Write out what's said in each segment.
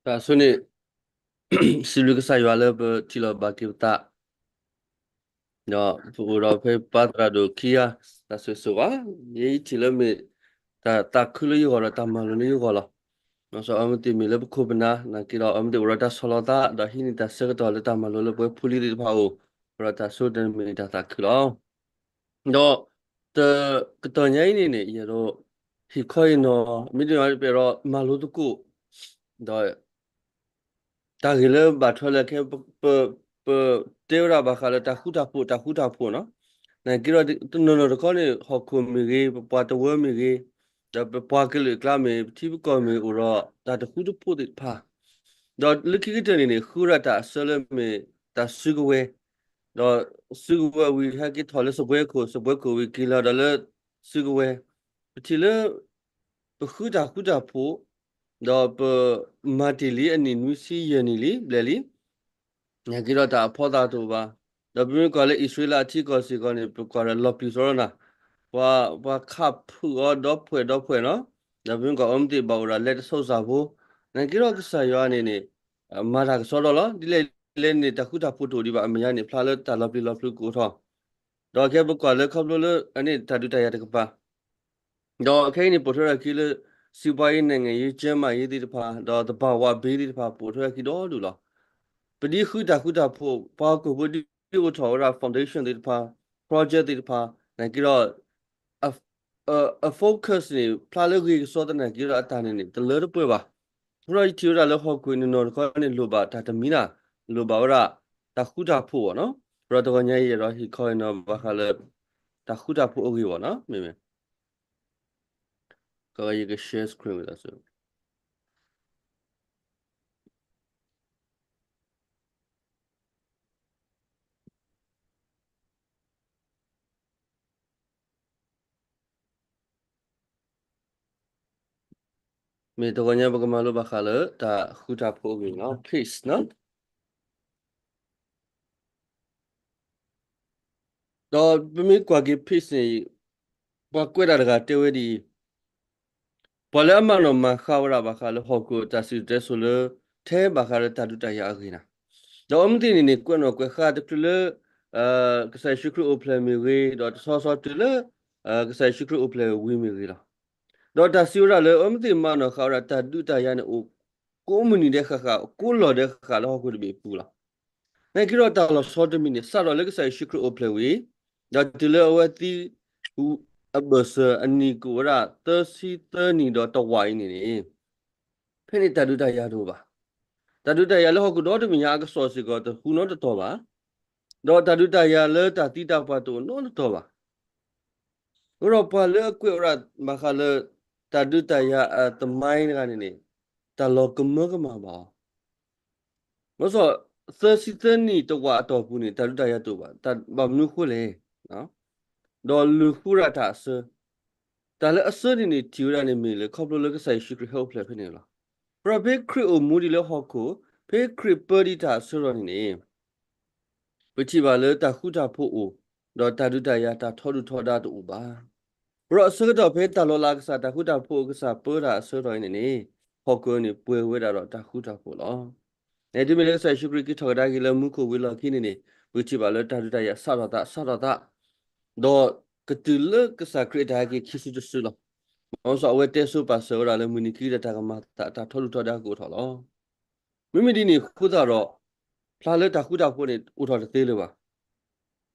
တၢ်ဆိန့ၣ် စံးဘျုးကစၢ်ယွၤလၢပထံၣ်လိာ်ဘၣ်က့ၤပသး, ဒီးပအိၣ်ဒီးဖဲပၢ်သရၣ်ဒိၣ်ခံဂၤ တၢ်ဆိၣ်ဂ့ၤဆိၣ်ဝါ, ယဲယထံၣ်လၢမ့ၢ်တၢ်သးခုလၢယဂီၢ်ဒီးတၢ်မၤလိာ်လၢယဂီၢ်လီၤ. အဝဲသ့ၣ်မ့ၢ်လၢပခိၣ်ပနၢ် နာ်က့ဒီး အဝဲသ့ၣ်အိၣ်ဒီးတၢ်ဆီၣ်လီၤသး ဒီးဟံးန့ၢ်တၢ်ဆၢကတီၢ်လၢတၢ်မၤလိလၢပဝဲဖိလံၤသ့ၣ်တဖၣ်အအိၣ်, အဃိဒီးတၢ်ဆိတၢ်မ့ၢ်တၢ်သးခုလီၤ. ဒီးတကတီၢ်ညါအံၤန့ၣ်န့ၣ် ယအဲၣ်ဒိးဟ့ၣ်ခီအံၤနီၤ မ့တမ့ၢ်ဒီး မၤလိသကိး, ဒီးတၢ်ဂ့ၢ်လၢဘၣ်ထွဲလၢခဲ ပ ပ ပတဲဝဲဒၣ်ဘၣ်ဃးလၢတၢ်ဃူတၢ်ဖိး တၢ်ဃူတၢ်ဖိးနီၤ. နာ်က့ဒီး တနီၤနီၤတခီန့ၣ် ဟီၣ်ခိၣ်မ့ၢ်ဂ့ၤ, ပပှၤတဝၢမ့ၢ်ဂ့ၤ, ဒီးပပှၤကလုာ်အကျါမ့ၢ် ပထံပကီၢ်မ့ၢ်အိၣ်ဒီးတၢ်တဃူတဖိးသ့ၣ်တဖၣ်, ဒီးလၢခံကတၢၢ်န့ၣ်န့ၣ် ဃုဝဲဒၣ်တၢ်အဆၢလၢမ့ၢ်တၢ်စုကဝဲၤ, ဒီးစုကဝဲၤဝံၤဟဲက့ၤထီၣ်လၢစပွဲခိၣ်, စပွဲခိၣ်ဝံၤက့ၤလီၤဒီးလၢစုကဝဲၤ, ပထံၣ်လၢ ပဃုတၢ်ဃူတၢ်ဖိး, ဒီးပမၤတ့ၢ်လံအနံၣ်နွံဆံယဲၢ်နံၣ်လံ ဘျဲၣ်လံ, နာ်က့ဒီးတၢ်အဖီသၣ်တအိၣ်ဘၣ်. ဒီးပမ့ၢ်ကွၢ်လၢအံၣ်စရ့လးအထံကီၢ်စ့ၢ်ကီးန့ၣ် ပကွၢ်ဒီးလီၤပျံၤသီလီၤနၤ, ပှၤ ပှၤခးဖုးအီၤဒီဖှဲးဒီဖှဲးနီၤ, ဒီးပမ့ၢ်ကွၢ်အဝဲသ့ၣ်ဘၣ်အိၣ်ဒီးလၢတၢ်ဆိၣ်စၢ်ဖိ, နာ်က့ဒီးကစၢ်ယွၤန့ၣ်န့ၣ် မၤတၢ်ကစီဒီလီၤ. ဒ်လဲၣ်ဒ်လဲၣ်န့ၣ် တၢ်ဃူတၢ်ဖိးတအိၣ်ဒံးဘၣ် အမဲာ်ညါန့ၣ် ဖျါလၢတၢ်လီၤပျံၤလီၤဖုးကအိၣ်ထီၣ်, ဒီးခဲပကွၢ်လၢခီဖျိလၢအန့ၣ်တၢ်ဒုးတၢ်ယၤတကပၤ ဒီးခဲအံၤန့ၣ် ပိာ်ထွဲထီၣ်အခံလၢ စံးပှၤအံၤ နိုင်ငံရေးကျန်းမာရေးသ့ၣ်တဖၣ် ဒီးသဘာဝဘ့သ့ၣ်တဖၣ် ပိာ်ထွဲထီၣ်အခံဒီဒူၣ်လီၤ. ပဒ်ဃုတၢ်ဃူတၢ်ဖိး ပှၤဟီၣ်ခိၣ်ဖိဒ်အိၣ်ထီၣ်ဝဲဒၣ် foundation သ့ၣ်တဖၣ် project သ့ၣ်တဖၣ် နာ်က့ဒီး အ အ focus န့ၣ် ဖျါလၢဂ့ၢ်ကစီသနာ်က့ဒီးအတၢ်န့ၣ်န့ၣ် တလၢတပှဲၤဘၣ်. အဃိဒီးယထံၣ်ဝဲဒၣ်လၢဟီၣ်ခိၣ်န့ၣ်နီၢ်တခီန့ၣ် လိၣ်ဘၣ်တၢ်တမံၤနၤ လိၣ်ဘၣ်ဝဲဒၣ် တၢ်ဃူတၢ်ဖိးဘၣ်နီၤ. အဃိဒီးတဂီၤညါအံၤဒီးဟ့ၣ်ခီအံၤနီၤ ဘၣ်ဃးလၢ တၢ်ဃူတၢ်ဖိးအဂ့ၢ်ဘၣ်နီၤ မ့ၢ်မ့ၢ် ကယက share screen ဝဲဒၣ်စ့ၢ် မ့ၢ်တဂီၤညါပကမၤလိဘၣ်ဃးလၢတၢ်ဃူတၢ်ဖိးအဂ့ၢ်နီၤ peace နီၤ. ဒီးပမ့ၢ်ကွၢ်က့ၤ peace န့ၣ် ပှၤကွဲးတၢ်တဂၤတဲဝဲဒ်အံၤ, ပှၤလၢအမၤနီၣ်မၤဃါဝဲဒၣ်ဘၣ်ဃးလၢဟီၣ်ခိၣ်တၢ်စံၣ်စိၤတဲစိၤလၢ ထဲဘၣ်ဃးလၢတၢ်ဒုးတၢ်ယၤအဂ့ၢ်နၤ, ဒီးအဝဲသ့ၣ်န့ၣ်န့ၣ် ကွဲးနီၣ်ကွဲးဃါတချုးလၢ ကစၢ်ယ့ၣ်ၡူးခရံာ်အိၣ်ဖျဲၣ်မ့ၢ်ဂ့ၤ, ဒီးတဆီဆီတုၤလၢ ကစၢ်ယ့ၣ်ၡူးခရံာ်အိၣ်ဖျဲၣ်ဝံၤမ့ၢ်ဂ့ၤလီၤ. ဒီးတၢ်စံးဝဲဒၣ်လၢ အဝဲသ့ၣ်မၤနီၣ်ဃာ်ဝဲဒၣ်တၢ်ဒုးတၢ်ယၤန့ၣ်အိၣ် ကိးမုၢ်နံၤဒဲးဃၣ်ဃၣ် ကိးလီၢ်ဒဲးဃၣ်ဃၣ်လၢဟီၣ်ခိၣ်တဘ့ၣ်အပူၤလီၤ. နာ်က့ဒီးတၢ်လီၤဆီတမံၤန့ၣ် စးထီၣ်လၢကစၢ်ယ့ၣ်ၡူးခရံာ်အိၣ်ဖျဲၣ်ဝံၤ ဒီးတုၤလၢအဝဲသံ အဘၢၣ်စၢၤအနံၣ်ကအိၣ်ဝဲဒၣ် သၢဆံသၢနံၣ်ဒီးတဝာ်အံၤန့ၣ်န့ၣ် ဖဲန့ၣ်တၢ်ဒုးတၢ်ယၤတအိၣ်ဘၣ်. တၢ်ဒုးတၢ်ယၤလၢဟီၣ်ခိၣ်ဒီတမံၤညါအကစီၣ်စ့ၢ်ကီးတဟူနီတတီၤဘၣ်. ဒီးတၢ်ဒုးတၢ်ယၤလၢတၢ်သံတၢ်ပှၢ်တအိၣ်နီတတီၤဘၣ်. အဃိဒီးပှၤလၢအကွဲးဝဲဒၣ်ဘၣ်ဃးလၢ တၢ်ဒုးတၢ်ယၤအသမိုင်းတဂၤန့ၣ်န့ၣ် တၢ်လီၤကမၢကမၣ်ဘၣ်အီၤ ဘၣ်ဆၣ် သၢဆံသၢနံၣ်တဝာ်အတီၢ်ပူၤန့ၣ် တၢ်ဒုးတၢ်ယၤတအိၣ်ဘၣ်, တၢ်ဘၣ်မနုၤဃိလဲၣ်. ဒီးလူၤဃုဒၣ်တၢ်အစၢ, တၢ်လၢအစၢန့ၣ်န့ၣ် ထံၣ်ဝဲဒၣ်န့ၣ်မ့ၢ်လၢ ခီဖျိလၢကစၢ်ယ့ၣ်ၡူးခရံာ်ဟဲအိၣ်ဖျဲၣ်ဖဲန့ၣ်လီၤ. အဃိဒီးဖဲခရံာ်အိၣ်မူဒံးလၢဟီၣ်ခိၣ်, ဖဲခရံာ်ပၢဒံးတၢ်အစၢထီၣ်န့ၣ်န့ၣ် ပထံၣ်ဘၣ်လၢတၢ်ဃူတၢ်ဖိးအိၣ်, ဒီးတၢ်ဒုးတၢ်ယၤတၢ်ထီဒုၣ်ထီဒါတအိၣ်ဘၣ်. အဃိဒီးအဆၢကတီၢ်ဖဲတၢ်လီၤလးကစၢ် တၢ်ဃူတၢ်ဖိးကစၢ်ပၢတၢ်အစၢထီၣ်အံၤန့ၣ်န့ၣ် ဟီၣ်ခိၣ်န့ၣ်ပှဲၤဝဲဒၣ်ဒီးတၢ်ဃူတၢ်ဖိးလီၤ. တုၤမ့ၢ်လၢကစၢ်ယ့ၣ်ၡူးခရံာ်က့ၤထီၣ်ကဒါက့ၤလၢမူခိၣ်ဝံၤလီၢ်ခံန့ၣ်န့ၣ် ပထံၣ်ဘၣ်လၢတၢ်ဒုးတၢ်ယၤစးထီၣ်သး စးထီၣ်သး ဒီးကတုၤလၢကစၢ်ခရံာ်အတၢ်ဟဲက့ၤခံစုတစုလီၤ. ဘၣ်ဆၣ်အဝဲတဲဆိပာ်စၢၤဝဲဒၣ်လၢမုၢ်နံၤခံကတၢၢ်တၢ်ကမၤသးတၢ်ထီဒုၣ်ထီဒါကအိၣ်ထီၣ်လီၤ. မ့မ့ၢ်ဒ်န့ၣ်အဃိသတးဒီး ဖျါလၢတၢ်ဃူတၢ်ဖိးန့ၣ် အိၣ်ထီၣ်တသ့လၢၤဘၣ်.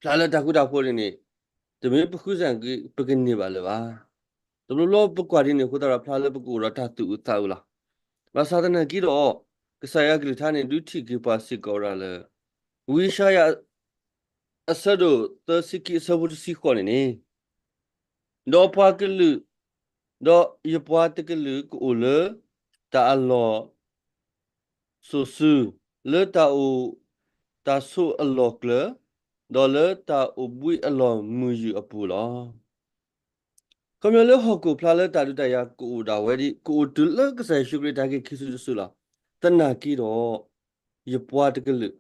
ဖျါလၢတၢ်ဃူတၢ်ဖိးန့ၣ်န့ၣ် တမ့ၢ်ပဃုစၢ်က့ၤ ပကန့ၢ်ဘၣ်လၢၤဘၣ်. တဘျီဘျီပကွၢ်ဒ်န့ၣ်အဃိသတးဒီး ဖျါလၢပကအိၣ်ဒီးတၢ်သူၣ်အုးသးအုးလီၤ. ဘၣ်ဆၣ်သနာ်က့ဒီး ကစၢ်ယွၤအကလုၢ်ကထါန့ၣ် ဒုးထံၣ်က့ၤပှၤစ့ၢ်ကီးဝဲဒၣ်လၢ ဝံယၡါယၤ အဆၢဒိၣ်သၢဆံခံ အဆၢဖိတဆံဃိးန့ၣ်န့ၣ် ဒီးပှၤကလုာ်, ဒီးယပှၤတကလုာ်ကအိၣ်လၢ တၢ်အလီၢ် စိာ်စု, လၢတၢ်အိၣ်, တၢ်ဆိးအလီၢ်ကျၢၤ, ဒီးလၢတၢ်အိၣ်ဘှံးအလီၢ်မုာ်ယုာ်အပူၤလီၤ. ခီပညီလၢဟီၣ်ခိၣ်ဖျါလၢတၢ်ဒုးတၢ်ယၤကအိၣ်ဒၣ်ဝဲဒၣ် ကအိၣ်တုၤလၢကစၢ်ယ့ၣ်ၡူးခရံာ်တၢ်ဟဲက့ၤခံစုတစုလီၤ. သနာ်က့ဒီး ယပှၤတကလုာ်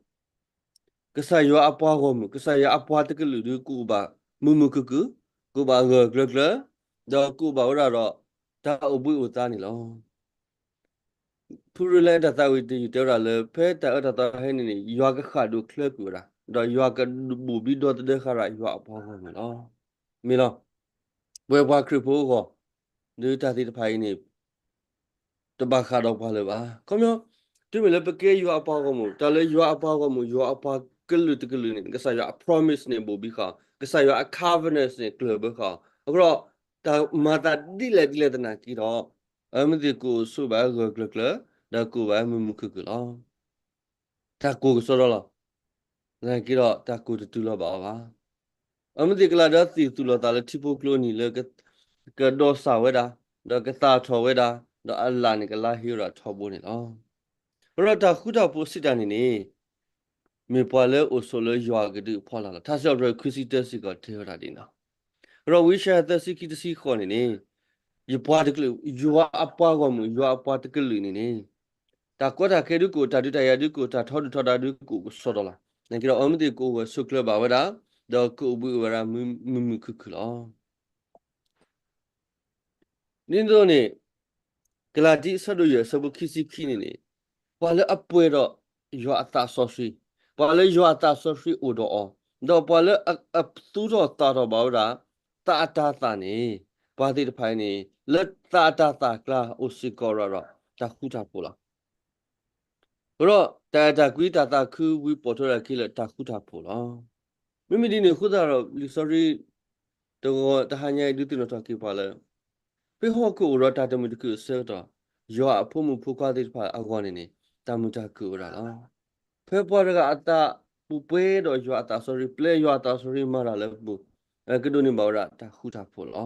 ကစၢ်ယွၤအပှၤဂီၢ်မုၢ်, ကစၢ်ယွၤအပှၤတကလုာ်ဒီး ကအိၣ်ဘၣ်မုာ်မုာ်ခုၣ်ခုၣ်, ကအိၣ်ဘၣ်ဂၢၢ်ဂၢၢ်ကျၢၤကျၢၤ, ဒီးကအိၣ်ဘၣ်ဝဲဒၣ်ဒီး တၢ်အိၣ်ဘှံးအိၣ်သါန့ၣ်လီၤ. ဖုရ့လၢအဲၣ်တၢ်သးဝံၣ်တယုၢ်တဲဝဲဒၣ်လၢ ဖဲတၢ်အၢတၢ်သီဟဲန့ၣ်န့ၣ် ယွၤကဃၣ်ဒိၣ်ချၢကွံာ်ဝဲဒၣ်, ဒီးယွၤကဘိၣ်ဘံဒီသဒၢဃာ်ဒၣ်ယွၤအပှၤဂီၢ်မုၢ်လီၤ. မ့ၢ်လီၤ. ပဝဲပှၤခရံာ်ဖိအဂီၢ် ဒုးတၢ်သ့ၣ်တဖၣ်အံၤန့ၣ် တဘၣ်ဃးဒီးပှၤလၢၤဘၣ်. ခီပညီ တုၤမ့ၢ်လၢပကဲယွၤအပှၤဂီၢ်မုၢ်, တၢ်လၢယွၤအပှၤဂီၢ်မုၢ် ယွၤအပှၤကလုာ်တကလုာ်န့ၣ် ကစၢ်ယွၤအ promise န့ၣ် ဘိၣ်ဘံဃာ်အီၤ, ကစၢ်ယွၤအ covenant န့ၣ် ကျၢၢ်ဘၢဃာ်အီၤ. အဃိဒီး တၢ်မၤသးဒ်လဲၣ်ဒ်လဲၣ်သနာ်က့ဒီး အမ့ၢ်သ့ၣ်ကအိၣ်ဆိးဘၣ်ဂၢၢ်ကျၢၤကျၢၤ, ဒီးကအိၣ်ဘၣ်မုာ်မုာ်ခုၣ်ခုၣ်လီၤ. တၢ်ကိၢ်ကစီဒီလီၤ. သနာ်က့ဒီးတၢ်ကိၢ်တတုၤလီၤဘၣ်အီၤဘၣ်. အမ့ၢ်သ့ၣ်ကလၢ်ဒီးသံၣ်သူၣ်လီၤသးလၢထံဖိကျိနံၤလၢ ကဒီးစၢ်ဝဲဒၣ်, ဒီးကသၣ်ထီၣ်ဝဲဒၣ်, ဒီးအလၣ်န့ၣ်ကလါဟ့ဝဲဒၣ်ထီဘိန့ၣ်လီၤ. အဃိဒီးတၢ်ဃူတၢ်ဖိးစံးတၢ်န့ၣ်န့ၣ် မ့ၢ်ပှၤလၢအိၣ်ဆိးလၢယွၤအကဒုအဖီလာ်လီၤ. ထါစံးထီၣ်ပတြၢၤခွံဆံတၢဆံဃိးတဲဝဲဒၣ်ဒ်န့ၣ်လီၤ. အဃိဒီးဝံယၡါယၤသၢဆံခံတဆံဃိးန့ၣ်န့ၣ် ယပှၤတကလုာ်, ယွၤအပှၤဂီၢ်မုၢ်, ယွၤအပှၤတကလုာ်န့ၣ်န့ၣ် တၢ်ကီတၢ်ခဲဒုးကအိၣ်, တၢ်ဒုးတၢ်ယၤဒုးကအိၣ်, တၢ်ထီဒုၣ်ထီဒါဒုးကအိၣ်ကစီဒီလီၤ. သနာ်က့ဒီးအဝဲသ့ၣ်ကအိၣ်ဂၢၢ်ဆိးကျၢၤဘၣ်ဝဲဒၣ်, ဒီးကအိၣ်ဘှံးအိၣ်ဝဲဒၣ်မုာ်မုာ်ခုၣ်ခုၣ်လီၤ. ဒ်န့ၣ်အသိးန့ၣ် ကလၤတံအဆၢဒိၣ်ယဲၢ်အဆၢဖိခံဆံခံန့ၣ်န့ၣ် ပှၤလၢအပှဲၤဒီးယွၤအသးစီဆှံ, ပှၤလၢယွၤအသးစီဆှံအိၣ်ဒီးအီၤ, ဒီးပှၤလၢအသူၣ်ထီၣ်သၣ်ထီၣ်ဘၣ်ဝဲဒၣ် သးအတၤသၣ်န့ၣ်, ပှၤသ့ၣ်တဖၣ်အံၤန့ၣ် လၢသးအတၤသၣ်ကျါအိၣ်စ့ၢ်ကီးဒီး တၢ်ဃူတၢ်ဖိးလီၤ. အဃိဒီးတၢ်အဲၣ်တၢ်ကွံတၢ်သးခုဝံၤပိာ်ထွဲဒၣ်က့ၤလၢတၢ်ဃူတၢ်ဖိးလီၤ. မ့မ့ၢ်ဒ်န့ၣ်အဃိသတးဒီး လံာ်စီဆှံ တဂီၤတဟါညါအံၤဒုးသ့ၣ်နီၣ်ထီၣ်က့ၤပှၤလၢ ဖဲဟီၣ်ခိၣ်အိၣ်ဒီးတၢ်တမုာ်တခုၣ်အဆၢကတီၢ် ယွၤအဖိမုၣ်ဖိခွါသ့ၣ်တဖၣ်အဂီၢ်န့ၣ်န့ၣ် တၢ်မုာ်တၢ်ခုၣ်အိၣ်ဝဲဒၣ်လီၤ. ဖဲပှၤတဂၤအသးပူၤပှဲၤဒီးယွၤအသးစီဆှံ, ပျဲယွၤအသးစီဆှံမၤတၢ်လၢပပူၤ, ကဒိးန့ၢ်ဘၣ်ဝဲဒၣ်တၢ်ဃူတၢ်ဖိးလီၤ.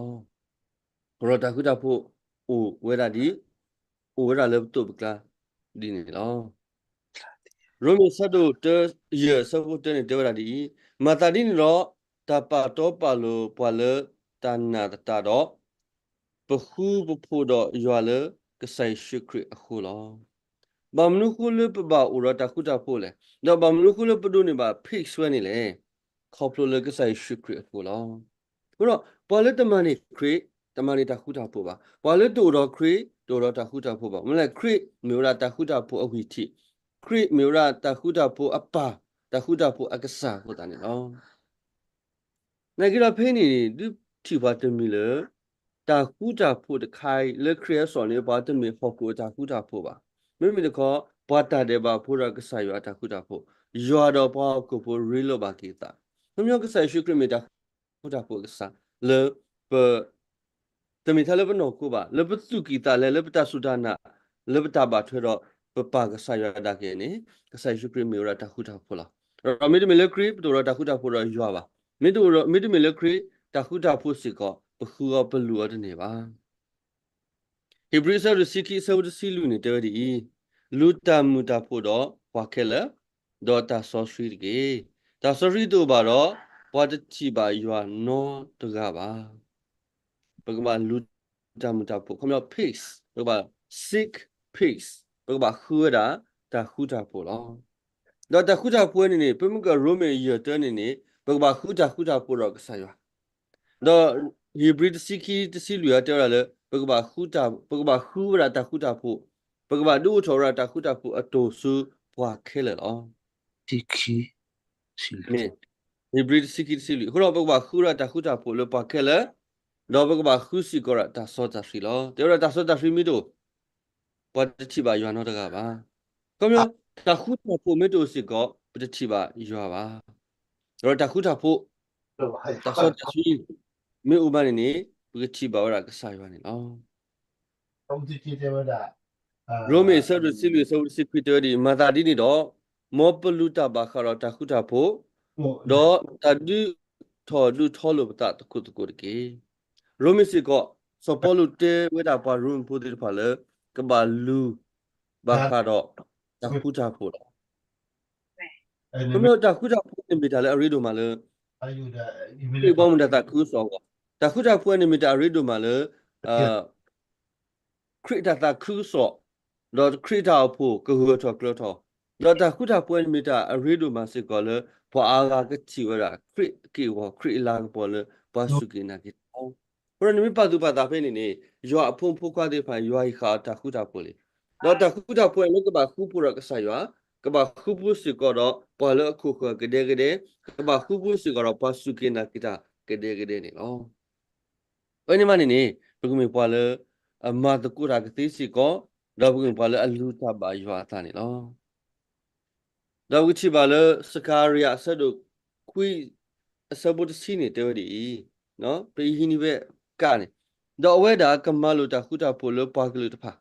အဃိဒီးတၢ်ဃူတၢ်ဖိးအိၣ်ဝဲဒၣ်ဒ် အိၣ်ဝဲဒၣ်လၢပသိးပကျါဒ်န့ၣ်လီၤ. ရိမ့ၤအဆၢဒိၣ်တၢ ယဲၢ်အဆၢဖိတၢန့ၣ်တဲဝဲဒၣ်ဒ်အံၤ, မၤသးဒ်န့ၣ်ဒီး တၢ်ပာ်တီပာ်လိၤပှၤလၢတၢ်နာ်သတးဒီး ပဃူပဖိးဒီးယွၤလၢကစၢ်ယ့ၣ်ၡူးခရံာ်အဃိလီၤ. ဘၣ်မနုၤအဃိလၢပဘၣ်အိၣ်ဒီးတၢ်ဃူတၢ်ဖိးလဲၣ်, ဒီးဘၣ်မနုၤအဃိလၢပဒိးန့ၢ်ဘၣ် peace ဝဲန့ၣ်လဲၣ်, ခီဖျိလၢကစၢ်ယ့ၣ်ၡူးခရံာ်အဃိလီၤ. အဃိဒီး ပှၤလၢတမၤန့ၢ်ခရံာ် တမၤန့ၢ်တၢ်ဃူတၢ်ဖိးဘၣ်. ပှၤလၢတအိၣ်ဒီးခရံာ် တအိၣ်ဒီးတၢ်ဃူတၢ်ဖိးဘၣ်. မ့ၢ်လဲၣ်ခရံာ်မ့ၢ်ဝဲဒၣ်တၢ်ဃူတၢ်ဖိးအဝံၢ်ထံး, ခရံာ်မ့ၢ်ဝဲဒၣ်တၢ်ဃူတၢ်ဖိးအပၢ်, တၢ်ဃူတၢ်ဖိးအကစၢ်အဃိသတးန့ၣ်လီၤ. နာ်က့ဒီးဖဲန့ၣ် ဒုးထံၣ်ပှၤတမံၤလၢ တၢ်ဃူတၢ်ဖိးတခါအံၤ လၢခရံာ်အစိၤန့ၣ် ပှၤတမ့ၢ်ဟီၣ်ခိၣ်အတၢ်ဃူတၢ်ဖိးဘၣ်. မ့မ့ၢ်တခီ ပှၤတၢ်ဒဲးဘးဖိဒီးကစၢ်ယွၤအတၢ်ဃူတၢ်ဖိး, ယွၤဒီးပှၤဟီၣ်ခိၣ်ဖိရ့လိာ်ဘၣ်က့ၤသး. ခီပညီကစၢ်ယ့ၣ်ၡူးခရံာ်မ့ၢ်တၢ်ဃူတၢ်ဖိးအကစၢ် လၢပ တမ့ၢ်ထဲလၢပနီၢ်ခိဘၣ်, လၢပသူၣ်ကံၢ်သးလဲ လၢပတၢ်စူၢ်တၢ်နာ် လၢပတၢ်ဘၣ်ထွဲဒီး ပပၢ်ကစၢ်ယွၤဒၣ်က့ၤန့ၣ် ကစၢ်ယ့ၣ်ၡူးခရံာ်မ့ၢ်ဝဲဒၣ်တၢ်ဃူတၢ်ဖိးလီၤ. ဒီးမ့တမ့ၢ်လၢခရံာ် ပတအိၣ်ဒီးတၢ်ဃူတၢ်ဖိးဒီးယွၤဘၣ်. မ့တအိၣ်ဒီး မ့တမ့ၢ်လၢခရံာ် တၢ်ဃူတၢ်ဖိးစ့ၢ်ကီး ပဃုအီၤပလူၤအီၤတန့ၢ်ဘၣ်. ဧ့ၤဘြံၤအဆၢဒိၣ်တဆံခံအဆၢဖိတဆံလွံၢ်န့ၣ်တဲဝဲဒ်အံၤ, လူၤတၢ်မုာ်တၢ်ဖိးဒီးပှၤခဲလၢာ်, ဒီးတၢ်စီဆှံတက့ၢ်. တၢ်စီဆှံတအိၣ်ဘၣ်ဒီး ပှၤတထံၣ်ဘၣ်ယွၤနီတဂၤဘၣ်. ပကဘၣ်လူၤတၢ်မုာ်တၢ်ဖိး, ခီပညီ peace, ပကဘၣ် seek peace, ပကဘၣ်ဃုဝဲဒၣ်တၢ်ဃူတၢ်ဖိးလီၤ. ဒီးတၢ်ဃူတၢ်ဖိးန့ၣ်န့ၣ် ပမ့ၢ်ကရိမ့ၤယဲၢ်တၢန့ၣ်န့ၣ် ပကဘၣ်ဃုတၢ်ဃူတၢ်ဖိးဒီးကစၢ်ယွၤ ဒီးဧ့ၤဘြံၤတဆံခံတဆံလွံၢ်အတဲဝဲဒၣ်လၢ ပကဘၣ်ဃုတၢ်, ပကဘၣ်ဃုဝဲဒၣ်တၢ်ဃူတၢ်ဖိး, ပကဘၣ်ဒုးအိၣ်ထီၣ်ဝဲဒၣ်တၢ်ဃူတၢ်ဖိးအတိၢ်ဆူပှၤခဲလၢာ်လီၤ. မ့ၢ်ဧ့ၤဘြံၤတဆံခံတဆံလွံၢ်, အဃိဒီးပကဘၣ်ဃုဝဲဒၣ်တၢ်ဃူတၢ်ဖိးလၢပှၤခဲလၢာ်, ဒီးပကဘၣ်ဃုစ့ၢ်ကီးဒၣ်တၢ်စီတၢ်ဆှံလီၤ. တဲဝဲဒၣ်တၢ်စီတၢ်ဆှံမ့ၢ်တအိၣ် ပှၤတထံၣ်ဘၣ်ယွၤနီတဂၤဘၣ်. ခီပညီ တၢ်ဃူတၢ်ဖိးမ့ၢ်တအိၣ်စ့ၢ်ကီး ပတထံၣ်ဘၣ်ယွၤဘၣ်. ဒီးတၢ်ဃူတၢ်ဖိး, တၢ်စီတၢ်ဆှံ မ့ၢ်အိၣ်ဘၣ်န့ၣ်န့ၣ် ပကထံၣ်ဘၣ်ဝဲဒၣ်ကစၢ်ယွၤန့ၣ်လီၤ. ရိမ့ၤအဆၢဒိၣ်တဆံလွံၢ်အဆၢဖိတဆံခွံတဲဝဲဒ်အံၤ, မၤသးဒ်န့ၣ်ဒီး မ်ပလူၤတၢ်ဘၣ်ဃးဒီးတၢ်ဃူတၢ်ဖိး, ဒီးတၢ်ဒုးထီၣ်ဒုးထီလိာ်ပသးသကိးသကိးတက့ၢ်. ရိမ့ၤစ့ၢ်ကီး စီၤပီလူးတဲဝဲဒၣ်ပှၤရိမ့ၤဖိသ့ၣ်တဖၣ်လၢ ကဘၣ်လူၤဘၣ်ဃးဒီးတၢ်ဃူတၢ်ဖိးလီၤ. ခီဖျိတၢ်ဃူတၢ်ဖိးန့ၣ်မ့ၢ်တၢ်လၢအရ့ဒိၣ်မးလၢ ခရံာ်ဘီမုၢ်တၢ်သးခုကစီၣ်အဂီၢ်, တၢ်ဃူတၢ်ဖိးန့ၣ်မ့ၢ်တၢ်အရ့ဒိၣ်မးလၢ ခရံာ်အတၢ်သးခုကစီၣ်, ဒီးခရံာ်အတၢ်အိၣ်ဖှိၣ်ကဂၢၢ်ထီၣ်ကျၢၤထီၣ်, ဒီးတၢ်ဃူတၢ်ဖိးန့ၣ်မ့ၢ်တၢ်အရ့ဒိၣ်မးစ့ၢ်ကီးလၢ ပှၤအါဂၤကထံၣ်ဝဲဒၣ် ခရံာ်အက့ၢ်အဂီၤ ခရံာ်အလၤကပီၤလၢပှၤစူၢ်က့ၤနာ်က့ၤတၢ်လီၤ. အဃိဒီးနမ့ၢ်ပာ်သူၣ်ပာ်သးဖဲန့ၣ်န့ၣ် ယွၤအဖိမုၣ်ဖိခွါသ့ၣ်တဖၣ် ယွၤဟံးဃာ်အီၤတၢ်ဃူတၢ်ဖိးလံ. ဒီးတၢ်ဃူတၢ်ဖိးလၢကဘၣ်ဃူဖိးဒီးကစၢ်ယွၤ, ကဘၣ်ဃူဖိးစ့ၢ်ကီးဒီးပှၤလၢအခိၣ်ဃၢၤကဒဲကဒဲ, ကဘၣ်ဃူဖိးစ့ၢ်ကီးဒီးပှၤစူၢ်က့ၤနာ်က့ၤတၢ်ကဒဲကဒဲန့ၣ်လီၤ. အဝဲန့ၣ်မးန့ၣ်န့ၣ် ပကမ့ၢ်ပှၤလၢ အမၤသကိးတၢ်ကသ့စ့ၢ်ကီး, ဒီးပကမ့ၢ်ပှၤလၢအလူၤတၢ်ဘၣ်ယွၤအသးန့ၣ်လီၤ. ဒီးပကထံၣ်ဘၣ်လၢ စကၤရယၤအဆၢဒိၣ်ခွံ အဆၢဖိတဆံန့ၣ်တဲဝဲဒ်အံၤ, ပအံၤဟံးန့ၢ်ဝဲကါန့ၣ်, ဒီးအဝဲဒၣ်ကမၤလိာ်တၢ်ဃူတၢ်ဖိးလၢပှၤကလုာ်တဖၣ်,